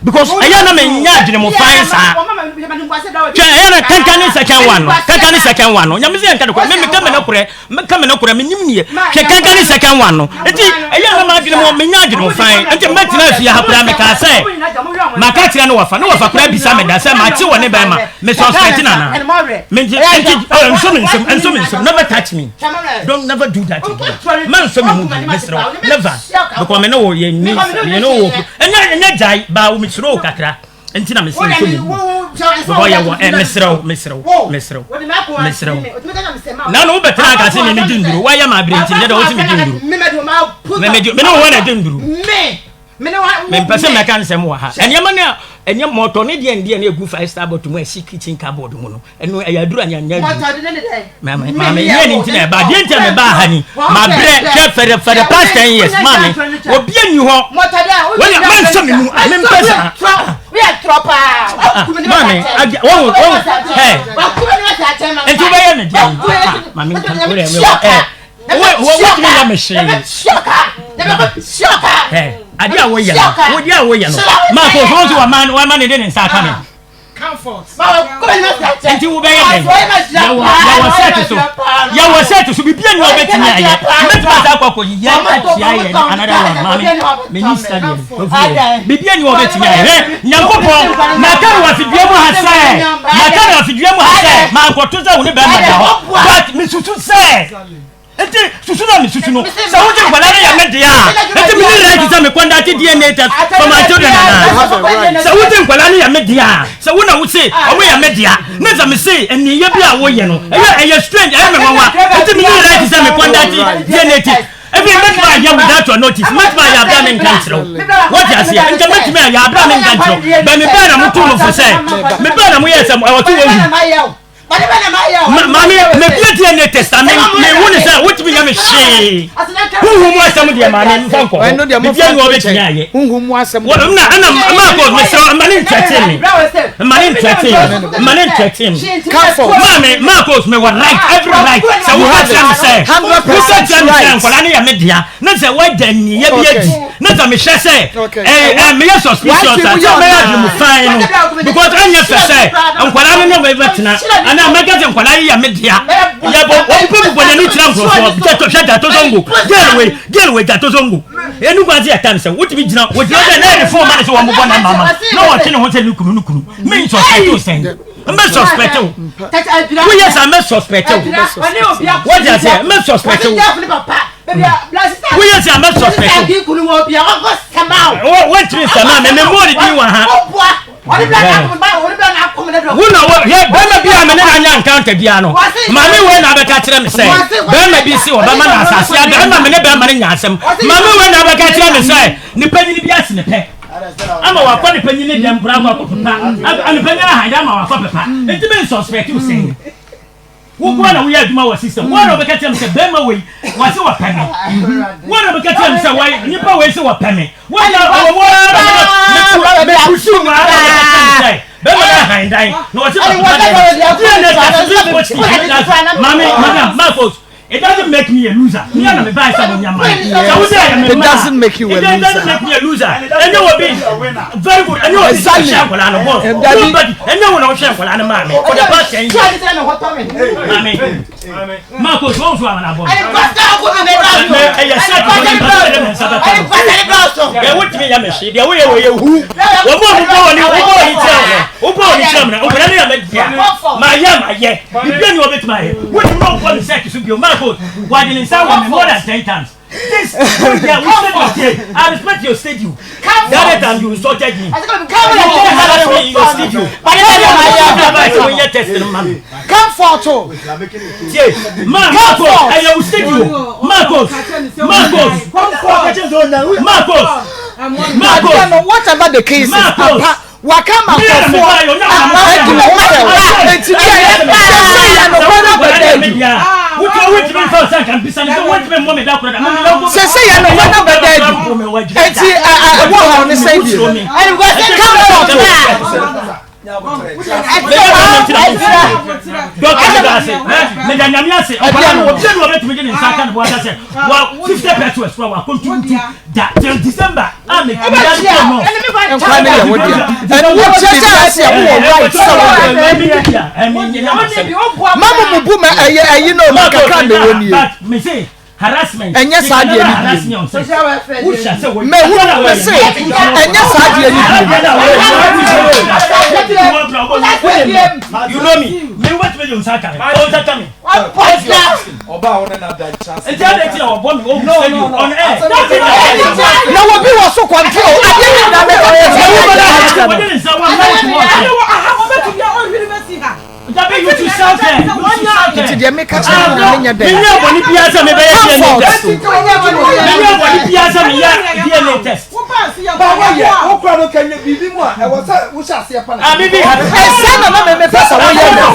because ɛyɛ na menya adwene mu fan saa. Hwɛ ɛyɛ na kankan ne second one no kankan ne second one no nyame sɛ yɛnka nokorɛ me meka me nokorɛ meka me nokorɛ menim neɛ hwɛ kankan ne second one no nti ɛyɛ na m'adwene mu menya adwene mu fan nti mɛtena afie ha koraa mekaa sɛ maka kyerɛ ne wɔfa ne wɔfa koraa bisa me da sɛ makye wɔ ne bɛrima me suspect nana me nti nti oh, nso me nsɛm nso me nsɛm never touch me don't never do that again ma nso me mu bi mesrɛ wo never because me ne wo yɛ ni me ne wo ɛnyɛ ɛnyɛ gyae baa wo mesrɛ wo kakra nti na mesi nso me mu because yɛ wɔ ɛ mesrɛ wo mesrɛ wo mesrɛ wo mesrɛ wo na no wobɛtena aka sɛ me medi nduro woayɛ ma abere nti nyɛ dɛ wo sɛ medi nduro me medi me ne wo na di nduro mempɛ sɛ mɛka nsɛm wɔ ha nneɛma no a ɛnyɛ mɔtɔ ne deɛ ndeɛ no ɛgu five star bottle mu ɛsi kitchen cupboard mu no ɛno ɛyɛ aduru anyɛ nyɛ aduru maame maame nyɛ ne nti na ɛba deɛ nti a meba ha ni mabrɛ hwɛ for the for the past 10 years maame obi ani hɔ wɔnyɛ mansɔ me mu mempɛ saa maame agya wɔn wɔn hɛ nti wobɛyɛ me deɛ maame nka wodɛ ɛ wotumi yɛ me hwee adeɛ a woyɛ no wodeɛ a woyɛ no maako so wo so wama ne de ne nsa aka me nti wobɛyɛ dɛn yɛwɔ yɛwɔ set so yɛwɔ set so biribi ani a wobɛtumi ayɛ mɛtumi asa akɔ akɔ yɛ atia yɛ another one maame meni sika deɛ biribi ani a wobɛtumi ayɛ hwɛ nyankopɔn maka no wɔ afidua mu ha sɛ maka no afidua mu ha sɛ mankɔto sɛ wo ne bɛrima da hɔ but mesusu sɛ Nti susu na mesusu no sɛ wogye nkwadaa no yɛ me dea a, nti mene right sɛ me conduct DNA test for my children anaa? Sɛ wogye nkwadaa no yɛ me dea a, sɛ wo na wo se ɔmo yɛ me dea na sɛ me se nneyɛ bi a woyɛ no ɛyɛ ɛyɛ strange ɛyɛ me nwanwa, nti mene right sɛ me conduct DNA test. Ebi mɛtumi ayɛ without your notice, mɛtumi ayɛ abira me nka nkyerɛ wo. Wɔte aseɛ, nka mɛtumi ayɛ abira me nka nkyerɛ wo. Bɛ me bɛɛ na mo tu mo fo sɛ, me bɛɛ na mo yɛ sɛ ɛwɔ to wɔ wu. Maame, mebie DNA test a me mehu ne sɛ wotumi yɛ me hwee. Huhu mu asɛm deɛ maame mfa nkɔ hɔ. Bibia ni wɔbɛtumi ayɛ. Huhu mu asɛm. Wɔn na ɛna maakɔ mesrɛ mma ne ntrɛte me. Mma ne ntrɛte me. Mma ne ntrɛte me. Maame maakɔ me wɔ right every right sɛ woka kyerɛ me sɛ woka kyerɛ me sɛ nkwadaa no yɛ me dea na sɛ woada nniyɛ bi adi na sɛ mehwɛ sɛ ɛɛ meyɛ suspicious a sɛ mɛyɛ adwene mu fan no because ɛnyɛ fɛ sɛ nkwadaa no ne wɔn bɛtena anaa mɛka sɛ nkwadaa yi yɛ me dea yɛbɔ wɔn bɛ bubɔ n'ani kyerɛ nkurɔfoɔ hwɛ hwɛ gyato zongo girl wei girl wei gyato zongo ɛnu kwan sɛ yɛka no sɛ wotumi gyina wɔgyina sɛ na yɛde fon ma no sɛ wɔn bobɔ na mama na wɔtwe ne ho sɛ ne kunu ne kunu me nsɔsɛ to sɛn. Mbɛ suspect wo. Woyɛ saa mbɛ suspect wo. Wɔte aseɛ mbɛ suspect wo. Woyɛ saa mbɛ suspect wo. Wɔntumi nsɛmɛ mi mi mɔ ne din wɔ ha. Wo na wɔ hwɛ bɛrima bi a me ne no anya encounter biara no maame wei na abɛka kyerɛ me sɛ bɛrima bi si ɔbɛma no asase ada ɛma me ne bɛrima no nya asɛm maame wei na abɛka kyerɛ me sɛ ne panyini bi ase ne pɛ ama wakɔ ne panyini dɛm koraa akɔ akɔ pepa ne panyini ahanda ama wakɔ pepa nti me nsuspect wo sɛn. Wo nko ara na woyɛ adwuma wɔ system. Wo ara na wobɛka kyerɛ me sɛ bɛrima wei wɔse wɔpɛ me. Wo ara na wobɛka kyerɛ me sɛ wɔyɛ nipa wei se wɔpɛ me. Wo ara wɔ wo ara na me pursue wo ara na wobɛka kyerɛ me sɛ bɛrima no ahan dan na wɔse wɔpepa dan. DNA test me post maame madam Marcos. It doesn't make me a loser. Me na me buy some nyama. Sɛ wo sɛ me It doesn't make you a It doesn't loser. make me a loser. Ɛnyɛ wɔ bi. Very good. Ɛnyɛ wɔ bi. Exactly. Ɛhyɛ nkwadaa no boss. Dabi. Nobody. Ɛnyɛ wo na wohwɛ nkwadaa no maame. For the past 10 years. Maame. Marcos, wɔn nso amana bɔ. Mɛ ɛyɛ sɛ kò ní mpɛ sɛ ɛdɛ mi nsa bɛka no. Deɛ wotumi yɛ me hwee, deɛ woyɛ wɔ yɛ hu. Wɔn mu a wobɔ wɔn ni wobɔ wɔn ni kyerɛ wɔn. Wobɔ wɔn ni kyerɛ wɔn. Nkwadaa no yɛ mɛ dea. Ma yɛ ma yɛ. Biribi ni wɔbɛtumi ayɛ. Wonim na wobɔ ne sɛ so bio. Marcos, wɔde ne nsa wɔ me more than 10 times. This, yeah, we said your day. I respect your studio. The other time you insulted me. You didn't harass me in your studio. Comfort o. Tie, ma Marcos, ɛyɛ wo studio. Marcos, Marcos, Marcos, Marcos. Adeɛ no whatever the case is, Marcos. papa waka ma nkurɔfoɔ adi ne ho fɛw enti deɛ sɛsɛ yɛ nokorɛ no abɛda adi sɛsɛ yɛ nokorɛ no abɛda adi enti ɛwɔ haw ne sɛn bio comfort meda nyame ase ɔbaa no obi a ɔbɛtumi de ne nsa aka ne bo aka sɛ wa 50 pesos kora wakɔnturutu da till December a me meda no kɔ no. Nkwa ne yɛ wo dea. Ɛno wo kyɛ sɛ ase a wowɔ right sɛ woyɛ. Ma mo mo bu ma ɛyɛ ɛyi no ma kakra me wɔ nie. Ɛnyɛ saa deɛ ne biem. Mehunu me se ɛnyɛ saa deɛ ne biem. You know me. Me what me you nsaka me. Oh nsaka me. Na obi wɔ so control adeɛ ne nyinaa mɛka nti deɛ meka kyerɛ no na menyɛ dɛn comfort. Ɛsɛ na na mɛmɛ pɛ sɛ woyɛ no.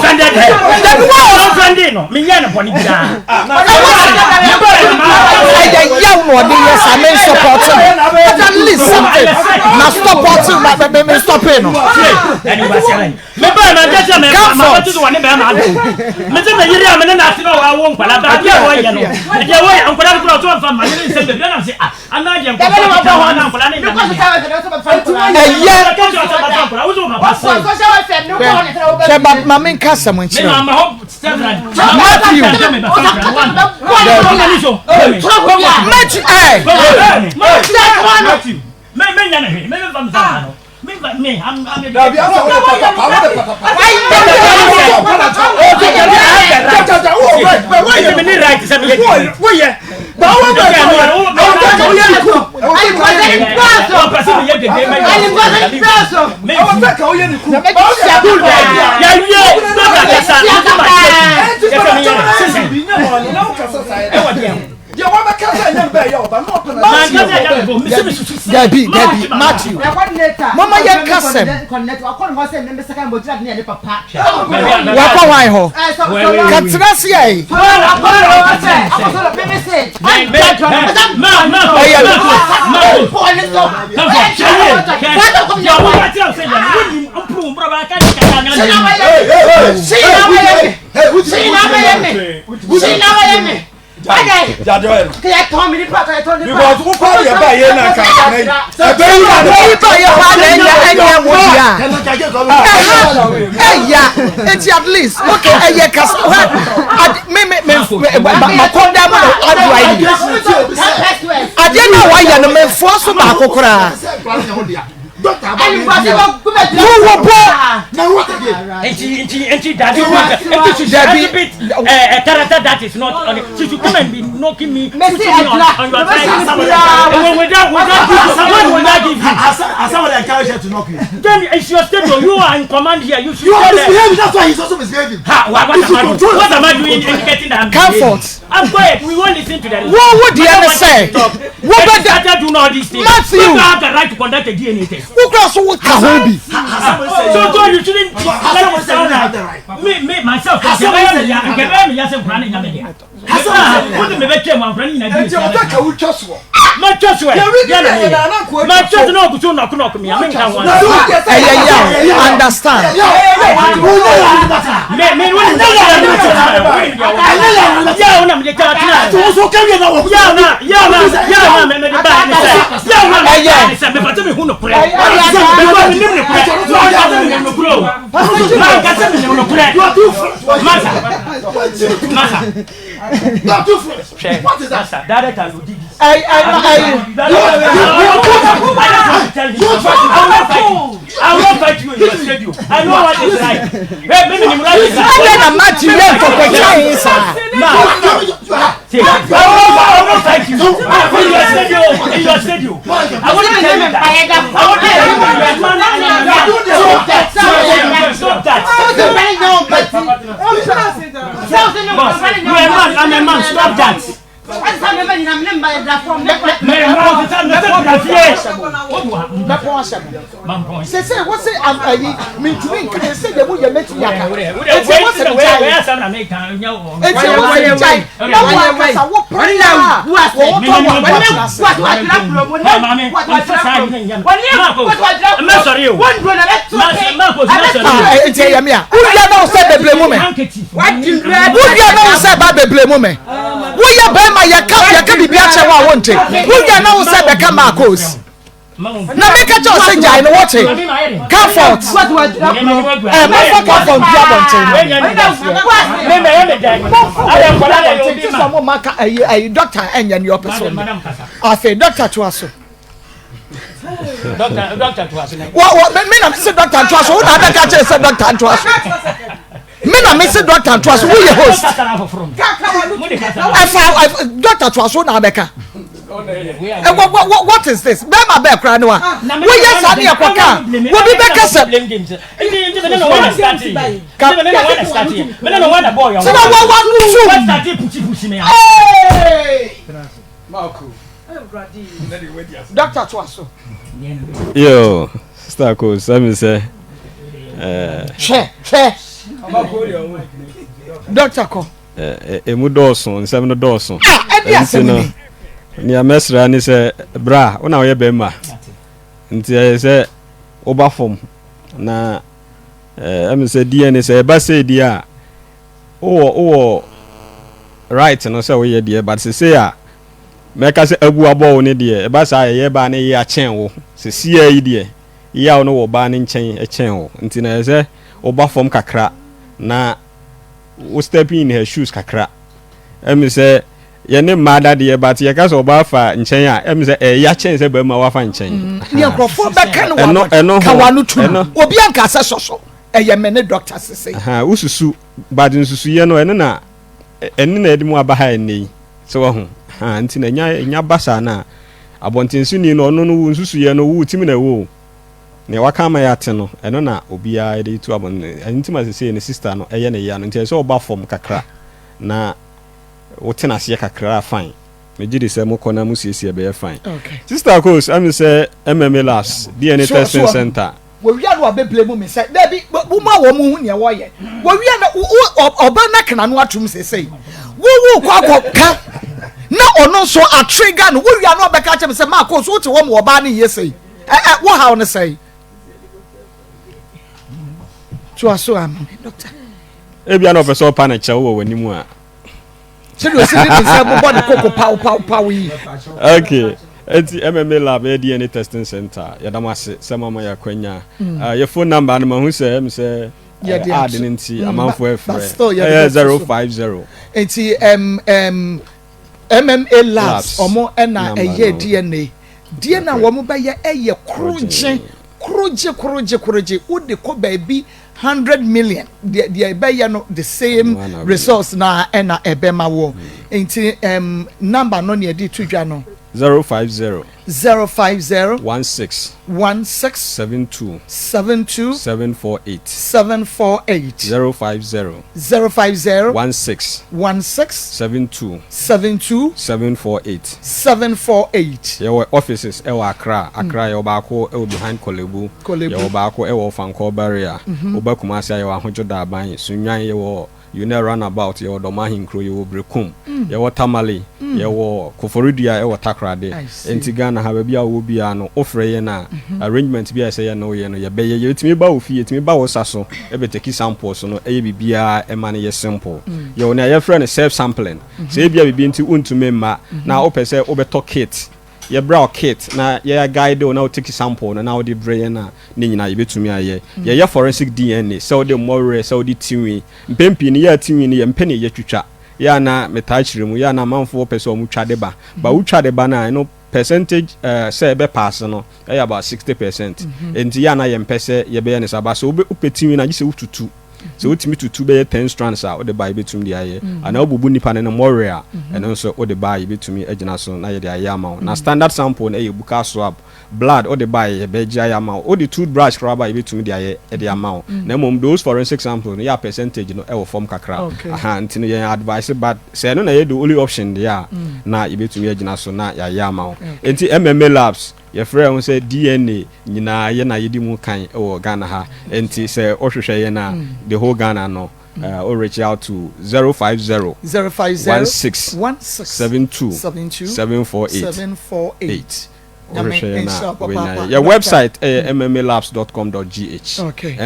Dabi wa ɛyɛ yaw na ɔde yɛ sa me support no but at least something na support ma me me stop no. mebaa na nkyɛ sɛ mɛbɛto so wɔ ne bɛrima ado mese me yere a mene naase na wɔawo nkwala baabi a wɔyɛ no deɛ wɔyɛ nkwala no kora ɔto mfa ma ne ne nsɛm baabi na sɛ ah Ɛyɛ hwɛ ba ma me nka asɛm nkyerɛ wo Matthew Matthew ɛɛ. Dabi, dabi, Matthew. Mama yɛn ka sɛm. Wakɔ hwan hɔ? Katina se yɛ. Ɛyɛ. Because wokɔ yɛ ba yɛ na nka ɛbɛ yi na Oyi ba yɛ hɔ na ɛnyɛ ɛnyɛ wo dea. Ɛha ɛya eti at least okay ɛyɛ kasa hɛ ade me me me ma kɔn da mu na adu ayi. Adeɛ na wayɛ no me nfoa so baako koraa. Wo wo bɔ. Nti nti nti dadi nti she should exhibit a character that is not on it. She should come and be knocking me, pushing me on, on your side. Without without what will I give you? Has somebody encouraged her to knock you? Then it's your statement. You are in command here. You should You are tell her. misbehaving. That's why he's also misbehaving. Ha, what, what, You am should I doing? control What am I yourself. doing indicating that I'm Comfort. misbehaving? I'm quiet. We won't listen to that. Wo wo deɛ ne sɛ wo bɛ da started doing all these things. Matthew. You don't have the right to conduct a DNA test. Wo kura so wo ka ho bi. So so you shouldn't let it sound like me me myself. Nkɛbɛyɛ mi yasɛ nkura ne nya mi dea. Wo de mi bɛ twɛ mu ankura ne nyina di mi Nti ɔbɛ ka wo twa soɔ. Ma twɛ so ɛ. Yɛri ni Yɛ na yɛ mi na yɛ. ananko Ma twɛ so na ɔkutu nɔku nɔku mi a mi nka ho asɛm. Ɛyɛ yaw understand. Me me wo ni yaw na mi de taa tena. Yaw na yaw na yaw na mɛ mɛ de ba ne sɛ yaw na mɛ de ba ne sɛ mɛ fata mi hu no korɛ. Mɛ kɔ mi nim ne korɛ. Mɛ kasa mi nim no korɛ o. Mɛ kasa mi nim no korɛ. Masa masa. Hwɛ masa direct and odi this. Ɛy ɛy ɛy. I will not fight you in your studio. I know what is right. Hey, maybe the right is right. Adɛn na Matthew yɛ nkɔkɔtwa yi saa? See, I will not, I will not fight you in your studio. In your studio, I want to tell you that. I want to tell you that you are man and you are man. Stop that. Boss, you are a man. I'm a man. Stop that. Mɛpɔn ahyɛ mo. Sese wose ayi mintumi nka sɛ deɛ mo yɛ mɛtumi aka. Eti wose mi gyae. Eti wose mi gyae. Na wo akasa wo pere a wɔn tɔ wɔn bɔ tena ase. Ah, eti ɛyɛ mi a. Wowia na wo sɛ bebree mu mɛ. Wowia na wo sɛ ba bebree mu mɛ. Woyɛ bɛrima yɛka yɛka biribi akyɛ wo a wonte. Wowia na wo sɛ bɛka Marcos. Na meka kyɛ wo sɛ gyae no wote. Comfort. Ɛ mɛfa comfort bi abɔnten. Momfa abɔnten te sɛ mo ma ka ayi ayi doctor ɛnyɛ nea ɔpɛ sɛ ɔnyɛ. Afei doctor toa so. Wɔ wɔ me me na me se doctor ntoa so wo na abɛka kyerɛ sɛ doctor ntoa so. Me na me se doctor ntoa so woyɛ host. Ɛfa doctor toa so na abɛka. Ɛ wɔ wɔ what is this? Bɛrima bɛɛ koraa ne wa. Woyɛ saa ne yɛ kɔ kaa. Wobi bɛka sɛ. Sina wa wa tum. Hey! Doctor toa so. Yo, sister ko sɛ mi sɛ. Hwɛ hwɛ. Doctor kɔ. Emu dɔɔso, nsɛm no dɔɔso. Ah, ɛdi asɛm ni. Nea mɛsrɛ ne sɛ bra, wo na woyɛ bɛrima. Nti ɛyɛ sɛ woba fam na ɛmi sɛ DNA sɛ ɛba sɛ di a wowɔ wowɔ right no sɛ woyɛ deɛ but sesei a mɛka sɛ abu abɔ wo ne deɛ ɛba saa ɛyɛ baa ne yɛ akyɛn wo sesia yi deɛ yaw no wɔ baa ne nkyɛn ɛkyɛn wo nti na ɛyɛ sɛ woba fam kakra na wo step in her shoes kakra ɛmi sɛ yɛne mmaa dadeɛ but yɛka sɛ ɔbaa fa nkyɛn a ɛmi sɛ ɛya kyɛn sɛ bɛrima wafa nkyɛn. Deɛ nkurɔfoɔ bɛka no wɔ abɔnten ka w'ano tum obi anka sɛ sɔsɔ ɛyɛ me ne doctor sese. Wosusu but nsusuyɛ no ɛno na ɛne na ɛde mu aba ha ɛnnɛ yi sɛ wahu nti na ɛnya ɛnya ba saa na abɔntensoni no ɔno no wo nsusuyɛ no wo tim na ɛwɔ o nea waka ama yɛate no ɛno na obiara de tu abɔnten ɛno nti ma sesei ne sister no ɛyɛ ne ya no nti ɛsɛ sɛ ɔba fam kakra na wotena aseɛ kakra fine megye di sɛ mokɔ na mosiesie ɛbɛyɛ fine Okay. sister Coles ɛmi sɛ MMA Labs DNA So- testing so- center Wɔwia no abɛbile mu mi sɛ dabi wo ma wɔn hu nea wɔyɛ wɔwia no wo ɔba na kana no atum sesei wo wo kɔ akɔ ka na ɔno nso atrigger no wowia no ɔbɛka kyerɛ mi sɛ maa ko so wote hɔ ma ɔbaa no yɛ sei ɛ ɛ wo haw no sɛe toa so ama me doctor. Ebia na ɔpɛ sɛ ɔpa ne kyɛw wɔ w'anim a. Sɛdeɛ ɔsi de ne nsa bobɔ ne koko paw paw paw yi. Okay. Eti MMA Lab yɛ DNA testing center. Yɛda mo ase sɛ mo ama yɛ akwanya. Mm. Uh, yɛ phone number no mahu sɛ ɛm sɛ eh, ad no nti mm, amanfoɔ ɛfrɛ. Ɛyɛ 050. Eti um, um, MMA Labs ɔmo ɛna ɛyɛ DNA. DNA wɔn bɛyɛ ɛyɛ korogye. Korogye korogye korogye wode kɔ baabi 100 million, deɛ deɛ ɛbɛyɛ no, the same Ɛno ara na results na ɛna ɛbɛma wɔ. Nti number no ne yɛde to dwa no. 050 050 16 16 72 72 748. 748. 050 050 16 16 72 72 748. 748. Yɛwɔ offices ɛwɔ Accra. Accra yɛwɔ baako ɛwɔ behind Korle Bu. Korle Bu. Yɛwɔ baako ɛwɔ Ofankor Barrier. Woba Kumasi a, yɛwɔ Ahodwo Daaban. Sunyani yɛwɔ Unel Roundabout, yɛwɔ Dɔm Ahenkuro, yɛwɔ Brekum, yɛwɔ Tamale, yɛwɔ Koforidua, ɛwɔ Takoradi. I see. Nti Ghana ha baabi a wɔwɔ biara no, wofrɛ yɛn a, arrangement bi a ɛsɛ yɛn no woyɛ no, yɛbɛyɛ. Yɛtumi ba wo fie, yɛtumi ba wo sa so ɛbɛtake samples no, ɛyɛ biribiara ɛma no yɛ simple. Yɛwɔ nea yɛfrɛ no self sampling, sɛ ebia biribi nti wontumi mma na wopɛ sɛ wobɛtɔ kit, yɛbrɛ wo kit na yɛyɛ guide wo na wotake sample no na wode brɛ yɛn a, ne nyinaa yɛbɛtumi ayɛ. Yɛyɛ forensic DNA, sɛ wode mmɔwerɛ, sɛ wode tiwi. Mpɛn pii no yɛ tiwi no, yɛmpɛ ne yɛtwitwa yɛ ana metaa kyerɛ mu yɛ ana amanfoɔ pɛ sɛ ɔmo twa de ba ba. Wotwa de ba no a, ɛno percentage sɛ ɛbɛ no ɛyɛ about 60%. Nti yɛ ana yɛmpɛ sɛ yɛbɛyɛ ne saa ba. Sɛ wopɛ tiwi no a, gye sɛ wotutu, sɛ wotumi tutu bɛyɛ 10 strands a, wode ba, yɛbɛtumi de ayɛ, anaa wobubu nipa no no mmɔwerɛ a, ɛno nso wode ba a, yɛbɛtumi agyina so na yɛde ayɛ ama wo. Na standard sample no ɛyɛ buccal swab, blood wode ba a, yɛbɛgye ayɛ ama wo. Wode toothbrush koraa ba a, yɛbɛtumi de ayɛ de ama wo. Na mmom those forensic samples no, yɛ a percentage no ɛwɔ fam kakra. Aha nti no yɛn advice, but sɛ ɛno na yɛ the only option deɛ a, na yɛbɛtumi agyina so na yɛayɛ ama wo. Nti MMA Labs, yɛfrɛ ho sɛ DNA nyinaa yɛ na yɛdi mu kan wɔ Ghana ha. Nti sɛ wohwehwɛ yɛn a, the whole Ghana no, o reach out to 050 050 16 16 72 72 748 748. 8. Nyame Wohwehwɛ yɛn nhyira a, wo wobɛnya papaapa. yɛ. Yɛ website ɛyɛ mmalabs.com.gh.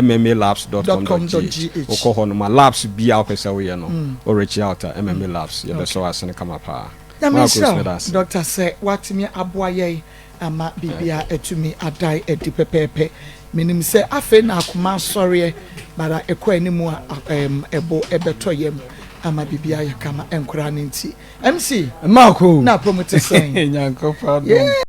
mmalabs.com.gh. .com.gh. Wokɔ hɔ no ma labs bia wopɛ sɛ woyɛ no, wo reach out a, MMA Labs yɛbɛsɔ wo asene kama paa. Nyame Marcus, nhyira wo, meda ase. Doctor, sɛ woatumi aboa yɛn ama biribia atumi adae adi pɛpɛɛpɛ. Menim sɛ afei na akoma asɔreɛ bara ɛkɔ anim a, ɛbo ɛbɛtɔ yam ama biribia yɛ kama. Ɛnkoraa no nti MC Marco. na apɔmu te sɛn? Nyankopɔn adom.